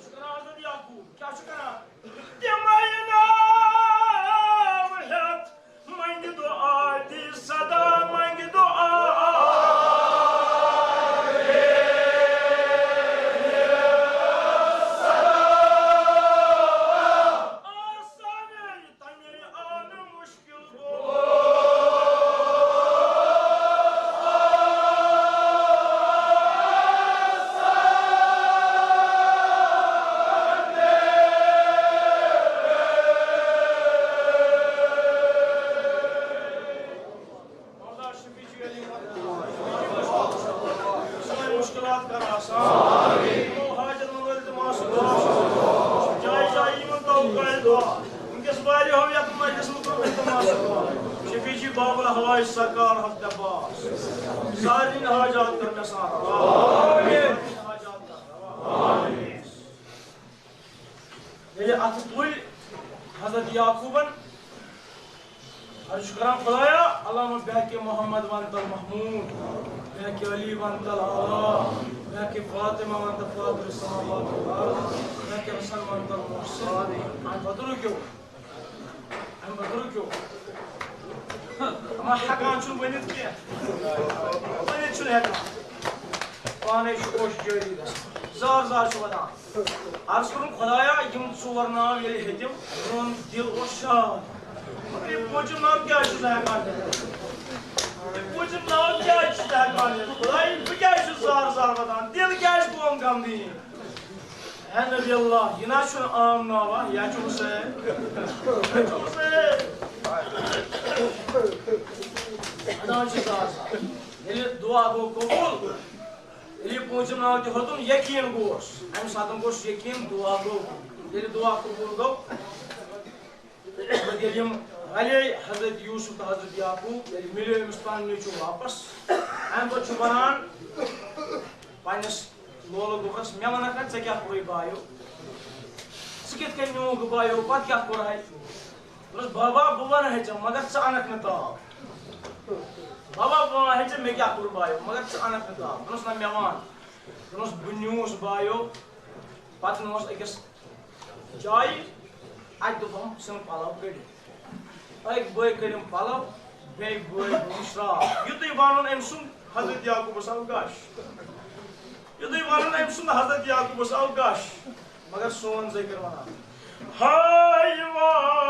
شُکر حضرت یعقوب، کیٛاہ چھُ کران؟ تِمے ناو ہٮ۪تھ منگہِ دُعا دی صدا، منگہِ دُعا۔ آسانے تمے آو نہٕ مُشکل گوٚو۔ مولا شفیع جی علی مدد۔ سٲنۍ مُشکِلات کر آسان۔ یِمو حاجت منٛد وٲلۍ تہِ معصوم۔ جایہِ جایہِ یِمن توقع دعا۔ وٕنکیٚس واریاہو یتھ مجلس منٛز کوٚر مےٚ تہِ معصوم۔ شفیع جی باب الحوائج سرکار حضرت عباس۔ سارنٕے حاجات کر مےٚ سان۔ آمین۔ حاجات کر۔ آمین۔ ییٚلہِ اَتھٕ تُلۍ حضرت یعقوبن، عرض چھُ کران، خدایا، علامہ بحق محمد وانت المحمود، بحق علی وانت الاعلیٰ، بحق فاطمہ وانت فاطر السماوات والارض، بحق حسن وانت المحسن۔ اَمہِ پتہٕ رُکِو۔ اَمہِ پتہٕ رُکِو۔ اَما ہٮ۪کان چھُنہٕ ؤنِتھ کینٛہہ۔ ؤنِتھ چھُنہٕ ہٮ۪کان۔ پانے چھُ اوش جٲری گژھان۔ زار زار چھُ وَدان۔ عرض کوٚرُن، خدایا، یِم ژور ناو ییٚلہِ ہیٚتِم، میون دِل اوس شاد۔ مگر یہِ پوٗنٛژِم ناو کیٛازِ چھُس نہٕ ہٮ۪کان ہیٚتھ؟ یہِ پوٗنٛژِم ناو کیٛازِ چھُس نہٕ ہٮ۪کان ہیٚتھ؟ خدایا، بہٕ کیٛازِ چھُس زار زار وَدان؟ دِل کیٛازِ گوٚوم غمگیٖن؟ اے نبی اللہ، یہِ نہ چھُنہٕ عام ناو، ہا، یہِ ہا چھُ حسین۔ یہِ ہا چھُ حسین۔ اَدان چھُ زار زار۔ ییٚلہِ دُعا گوٚو قبوٗل، ییٚلہِ یہِ پوٗنٛژِم ناو تہِ ہیوٚتُن، یقیٖن گوس۔ اَمہِ ساتہٕ گوس یقیٖن، دُعا گوٚو۔ ییٚلہِ دُعا قبوٗل گوٚو، ییٚلہِ یِم رَلے حضرت یوسف تہٕ حضرت یعقوب، ییٚلہِ مِلیو أمِس پَنُن نیٚچوٗ واپَس، اَمہِ پَتہٕ چھُ وَنان پنٛنِس لولہٕ گوٚبرَس، مےٚ وَنَکھ نا، ژےٚ کیٛاہ کوٚرُے بایو؟ ژٕ کِتھ کٔنۍ نیوٗکھ بایو؟ پَتہٕ کیٛاہ کوٚرہَے؟ دوٚپنَس، بابا، بہٕ وَنہٕ ہے ژےٚ، مگر ژٕ اَنَکھ نہٕ تاپھ۔ بابا، بہٕ وَنہٕ ہے ژےٚ، مےٚ کیٛاہ کوٚر بایو، مگر ژٕ اَنَکھ نہٕ تاپھ۔ دوٚپنَس، نہ، مےٚ وَن۔ دوٚپنَس، بہٕ نیوٗس بایو، پَتہٕ نِمَس أکِس جایہِ، اَتہِ دوٚپُن، ژھٕن پَلَو کٔڑِتھ۔ أکۍ بٲے کٔڑِم پَلَو، بیٚیہِ بٲے گوٚوُم شرٛاکھ۔ یُتُے وَنُن أمۍ سُنٛد حضرت یعقوٗبَس آو غش۔ یُتُے وَنُن أمۍ سُنٛد حضرت یعقوٗبَس آو غش۔ مگر سون ذٲکِر وَنان، ہاے واہ!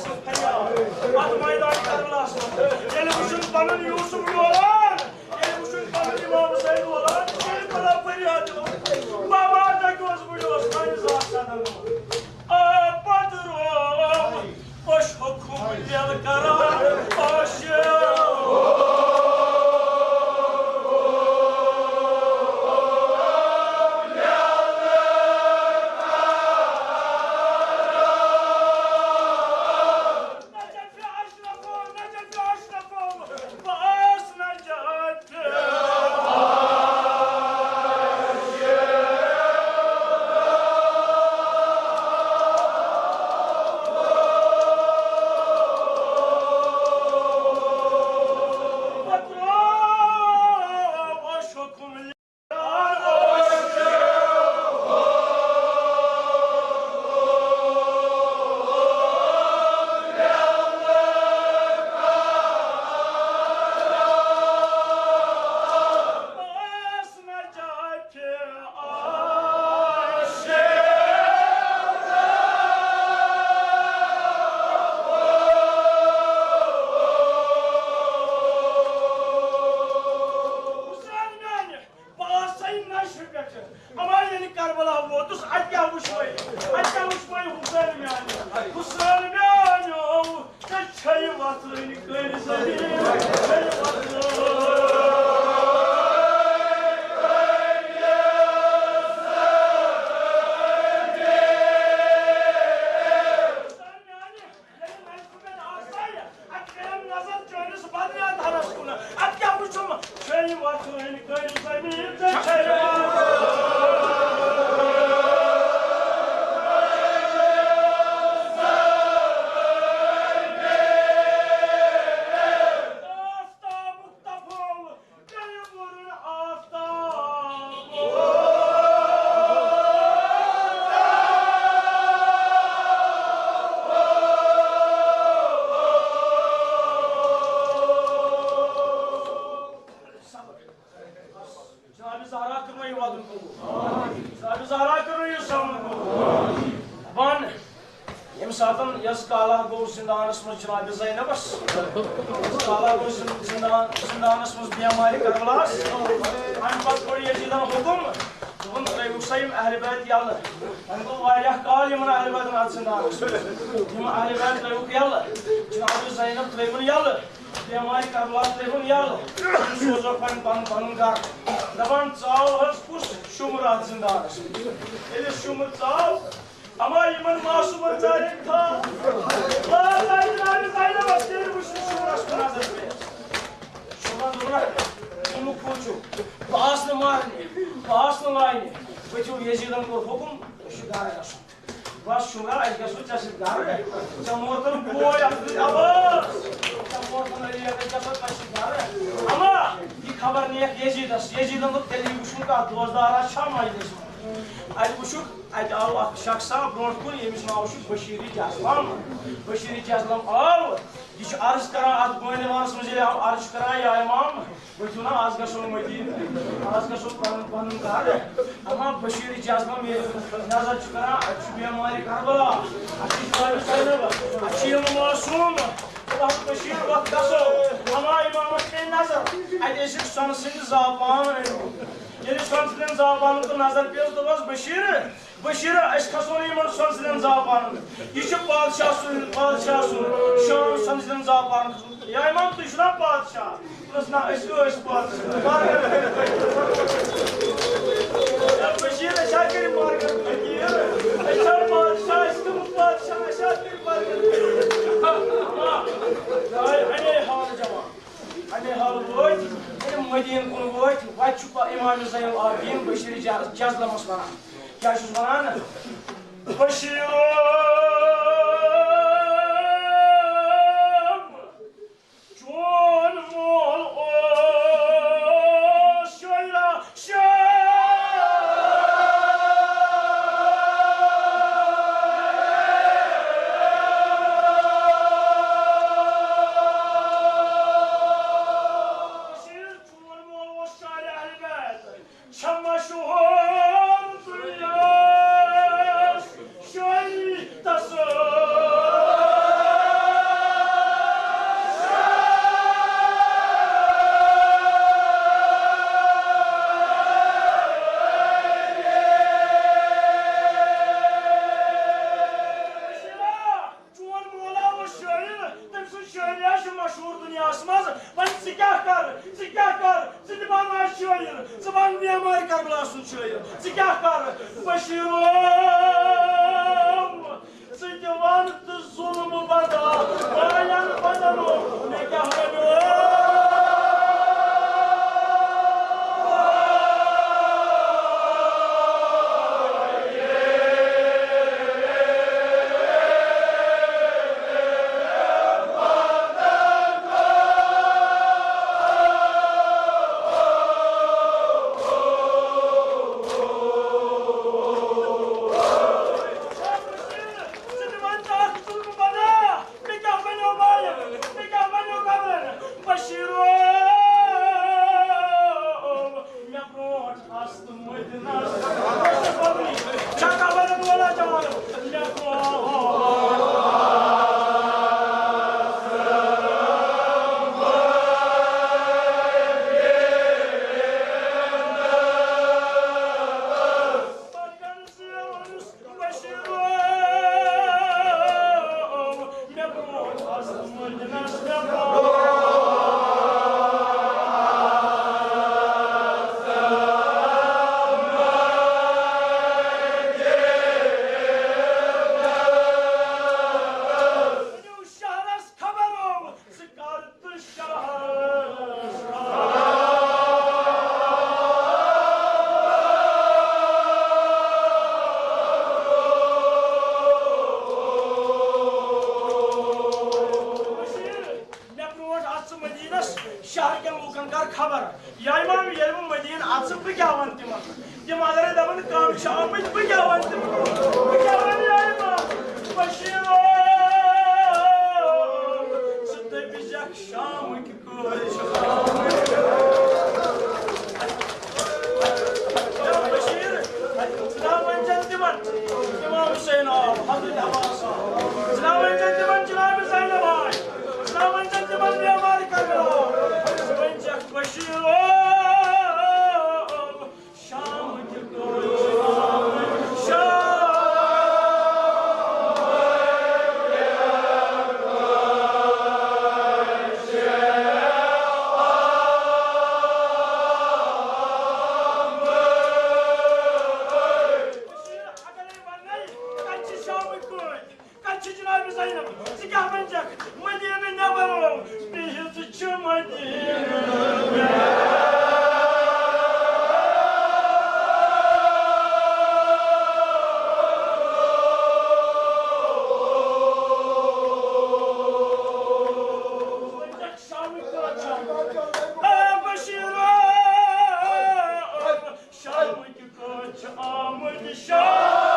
اتھ میدان کربلاہس منٛز ییٚلہِ وٕچھُن پنُن یوسف یوران، ییٚلہِ وٕچھُن پنُن امام حسین اولاد، تیٚلہِ پرو فریاد یِوان، بابا، تۄہہِ کۄس بُڈِ اوس سانہِ ذات صدر؟ آ، پتہٕ روو اوٚش حُکُم ییٚلہِ کران اوٚش۔ بہٕ آسَے نشہِ پٮ۪ٹھٕ۔ اما ییٚلہِ کربلا ووتُس، اَتہِ کیٛاہ وٕچھوے؟ اَتہِ کیٛاہ وٕچھوے حُسین میٛانہِ؟ حُسین میٛانیو، ژےٚ چھے وۄتھٕنۍ کٔرۍ زٔمیٖن، چھے وۄتھٕنۍ۔ حُسین میٛانہِ، ییٚلہِ نشہِ پٮ۪ٹھ آسَے، اَتہِ کٔرِم نظر چٲنِس بدنیادارس کُن۔ اَتہِ کیٛاہ وٕچھُم؟ چھے وۄتھٕنۍ کٔرۍ زٔمیٖن تہٕ چھے وۄتھٕنۍ۔ آفتابُک تفوُت، تیٚلہِ وُرُن آفتاب۔ جناب زہرا کٔرِو یہِ وعدٕ قبوٗل۔ جناب زہرا کٔرِو یہِ سَمن قبوٗل۔ دَپان، ییٚمہِ ساتہٕ یَس کالا گوٚو زِندانَس منٛز جناب زینبَس، یَس کالا گوٚو زِن-، زِندان، زِندانَس منٛز بیمارِ کربلاہَس، اَمہِ پَتہٕ کوٚر یزیٖدَن حُکُم، دوٚپُن، ترٛٲیِوُکھ سا یِم اہلِ بیت یَلہٕ۔ وۄنۍ گوٚو واریاہ کال یِمَن اہلِ بیتَن اَتھ زِندانَس منٛز۔ یِم اہلِ بیت ترٛٲیِوُکھ یَلہٕ، جناب زینب ترٛٲیوُن یَلہٕ۔ بیمارِ کربلا ترٛٲوٕن یَلہٕ۔ تِم سوزوکھ وۄنۍ پَنُن پَنُن گَرٕ۔ دَپان، ژاو حظ کُس شُمہٕ اَتھ زِندانَس منٛز؟ ییٚلہِ شُمہٕ ژاو، اَما یِمَن معصوٗمَن ژارٮ۪کھ تھا۔ لا، لا، لا، لا، لا، لا، تیٚلہِ وٕچھ نہٕ شُمرَس کُن نظر پیٚیَس۔ شُمرَن دوٚپُن، شُمہٕ کُس چھُ؟ بہٕ آس نہٕ مارنہِ، بہٕ آس نہٕ لاینہِ۔ بہٕ تہِ یزیٖدَن کوٚر حُکُم، أسۍ چھِ گَرٕ گژھُن۔ بس شُرا، أسۍ گژھو ژےٚ سۭتۍ گرٕ۔ ژےٚ مورتن بوے عبدالعباس، ژےٚ مورتن علی اکبر، أسۍ گژھو تۄہہِ سۭتۍ گرٕ۔ اما یہِ خبر نِیَکھ یزیدس۔ یزیدن دوٚپ، تیٚلہِ یہِ وٕچھُن کتھ دوستدارا چھا مجلس منٛز۔ اتہِ وٕچھُکھ، اتہِ آو اکھ شخصا برونٛٹھ کُن، ییٚمِس ناو چھُ بشیٖر جسلم۔ بشیٖر جسلم آو، یہِ چھُ عرض کران اتھ بٲنِوانس منٛز، ییٚلہِ آو عرض چھُ کران، یا امام، ؤتھِو نا، آز گژھو مدیٖنہٕ، آز گژھو پنُن پنُن گرٕ۔ اما بشیٖر جسلم ییٚلہِ نظر چھُ کران، اتہِ چھُ بیمارِ کربلا، اتہِ چھُ جناب زینب، اتہِ چھُ یِم معصوٗم۔ دپان، بشیٖر، وۄتھ گژھو۔ اما امامس پیٚیہِ نظر، اتہِ ٲسِکھ سۄنہٕ سٕنٛدِ زعفران أنۍمٕتۍ۔ ییٚلہِ سۄنہٕ سٕنٛدٮ۪ن زعفرانن کُن نظر پیٚو، دوٚپمس، بشیٖر، بشیٖر، أسۍ کھسو نہٕ یِمن سۄنہٕ سٕنٛدٮ۪ن زعفرانن۔ یہِ چھُ پادشاہ سُنٛد، پادشاہ سُنٛد شان سۄنہٕ سٕنٛدٮ۪ن زعفرانن کھسُن۔ یا امام، تُہۍ چھِو نا پادشاہ؟ دوٚپمس، نہ، أسۍ کیٛاہ ٲسۍ پادشاہ؟ مگر، اے بشیٖر، أسۍ ہا کٔرۍ مارکیٹ فقیٖر۔ أسۍ چھا پادشاہ؟ أسۍ کٕم پادشاہ؟ أسۍ ہا کٔرۍ مارکیٹ فقیٖر۔ اما، درٛاے اَمے حالہٕ جوان۔ اَمے حالہٕ وٲتۍ، ییٚلہِ مدیٖنہٕ کُن وٲتۍ، وَتہِ چھُ پَ-، امام زین العابدین بشیٖر جز-، جزلمس وَنان۔ کیٛاہ چھُس وَنان؟ بشیٖر، چون مول اوس شٲعرا، شٲعر۔ بشیٖر، چون مول اوس شاعرِ اہلِ بیت۔ چھےٚ مشہوٗر دُنیاہَس شٲعری۔ شٲعری حظ چھِ مشہوٗر دُنیاہَس منٛز۔ وۄنۍ ژٕ کیٛاہ کَر، ژٕ کیٛاہ کَر، ژٕ تہِ بَن آز شٲعر، ژٕ بَن معمارِ کربلا سُنٛد شٲعر۔ ژٕ کیٛاہ کَر؟ بشیٖرو، ژٕ تہِ وَن تہٕ ظُلم بَدا، والٮ۪ن بَدَنو، مےٚ کیٛاہ وَنیو؟ ژٕ تہِ وَن تہٕ اَکھ ظُلم بَدا۔ مےٚ کیٛاہ بَنیو مالِک؟ مےٚ کیٛاہ بَنیو گَبرَن؟ بشیٖرو، مےٚ برونٛٹھ آس تہٕ مٔدِنَس۔ چھا خبر وَلا جوان؟ مےٚ برونٛٹھ۔ مےٚ برونٛٹھ اژ ژٕ مدیٖنس، شہر کٮ۪ن لوٗکن کر خبر۔ یا امام، ییٚلہِ بہٕ مدیٖنہٕ اژٕ، بہٕ کیٛاہ ونہٕ تِمن؟ تِم اگرے دپن، کم چھِ آمٕتۍ، بہٕ کیٛاہ ونہٕ تِمن؟ بہٕ کیٛاہ ونہٕ یا امام؟ بشیٖرو، ژٕ دٔپۍ زٮ۪کھ شامٕکۍ کٔرۍ چھِ آمٕتۍ۔ بشیٖر، ژٕ نہ ؤنۍ زٮ۪ن تِمن، امام حسین آو، حضرت عباس آو۔ ژٕ نہ ؤنۍ زٮ۪ن تِمن، جناب زینب آے۔ ژٕ نہ ؤنۍ زٮ۪ن تِمن، بیمار کربلا آو۔ ژٕ ؤنۍ زٮ۪کھ بشیٖرو، شامٕکۍ کٔرۍ چھِ آمٕتۍ، شام۔ کتہِ چھِ جناب زینب؟ ژٕ کیٛاہ ونکھ؟ مدینہ نٮ۪بر بِہِتھ چھِ مدینہ۔ شامٕکۍ کٔرۍ چھِ آمٕتۍ۔ اے بشیرو، شامٕکۍ کٔرۍ چھِ آمٕتۍ، شام۔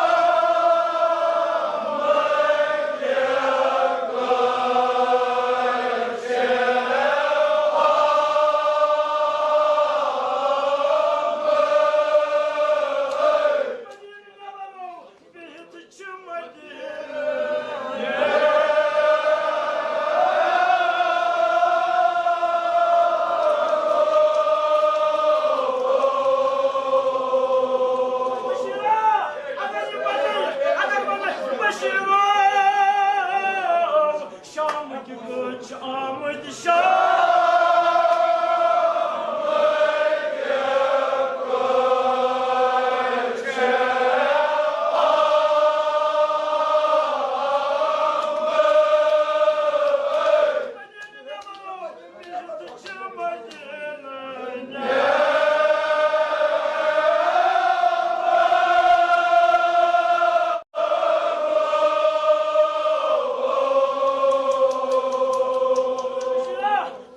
شامٕکۍ کٔرۍ چھِ آمٕتۍ، شام۔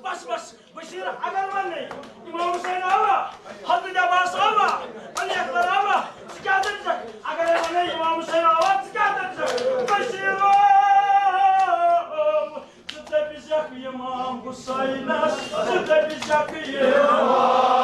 بس، بس، بشیر اگر ونے، امام حسین آوا، حضرت عباس آوا، علی اکبر آوا، ژٕ کیٛاہ دٔپۍ زٮ۪کھ؟ اگر ونے امام حسین آوا، ژٕ کیٛاہ دٔپۍ زٮ۪کھ؟ بشیر، ژٕ دٔپۍ زٮ۪کھ امام حسینس، ژٕ دٔپۍ زٮ۪کھ امام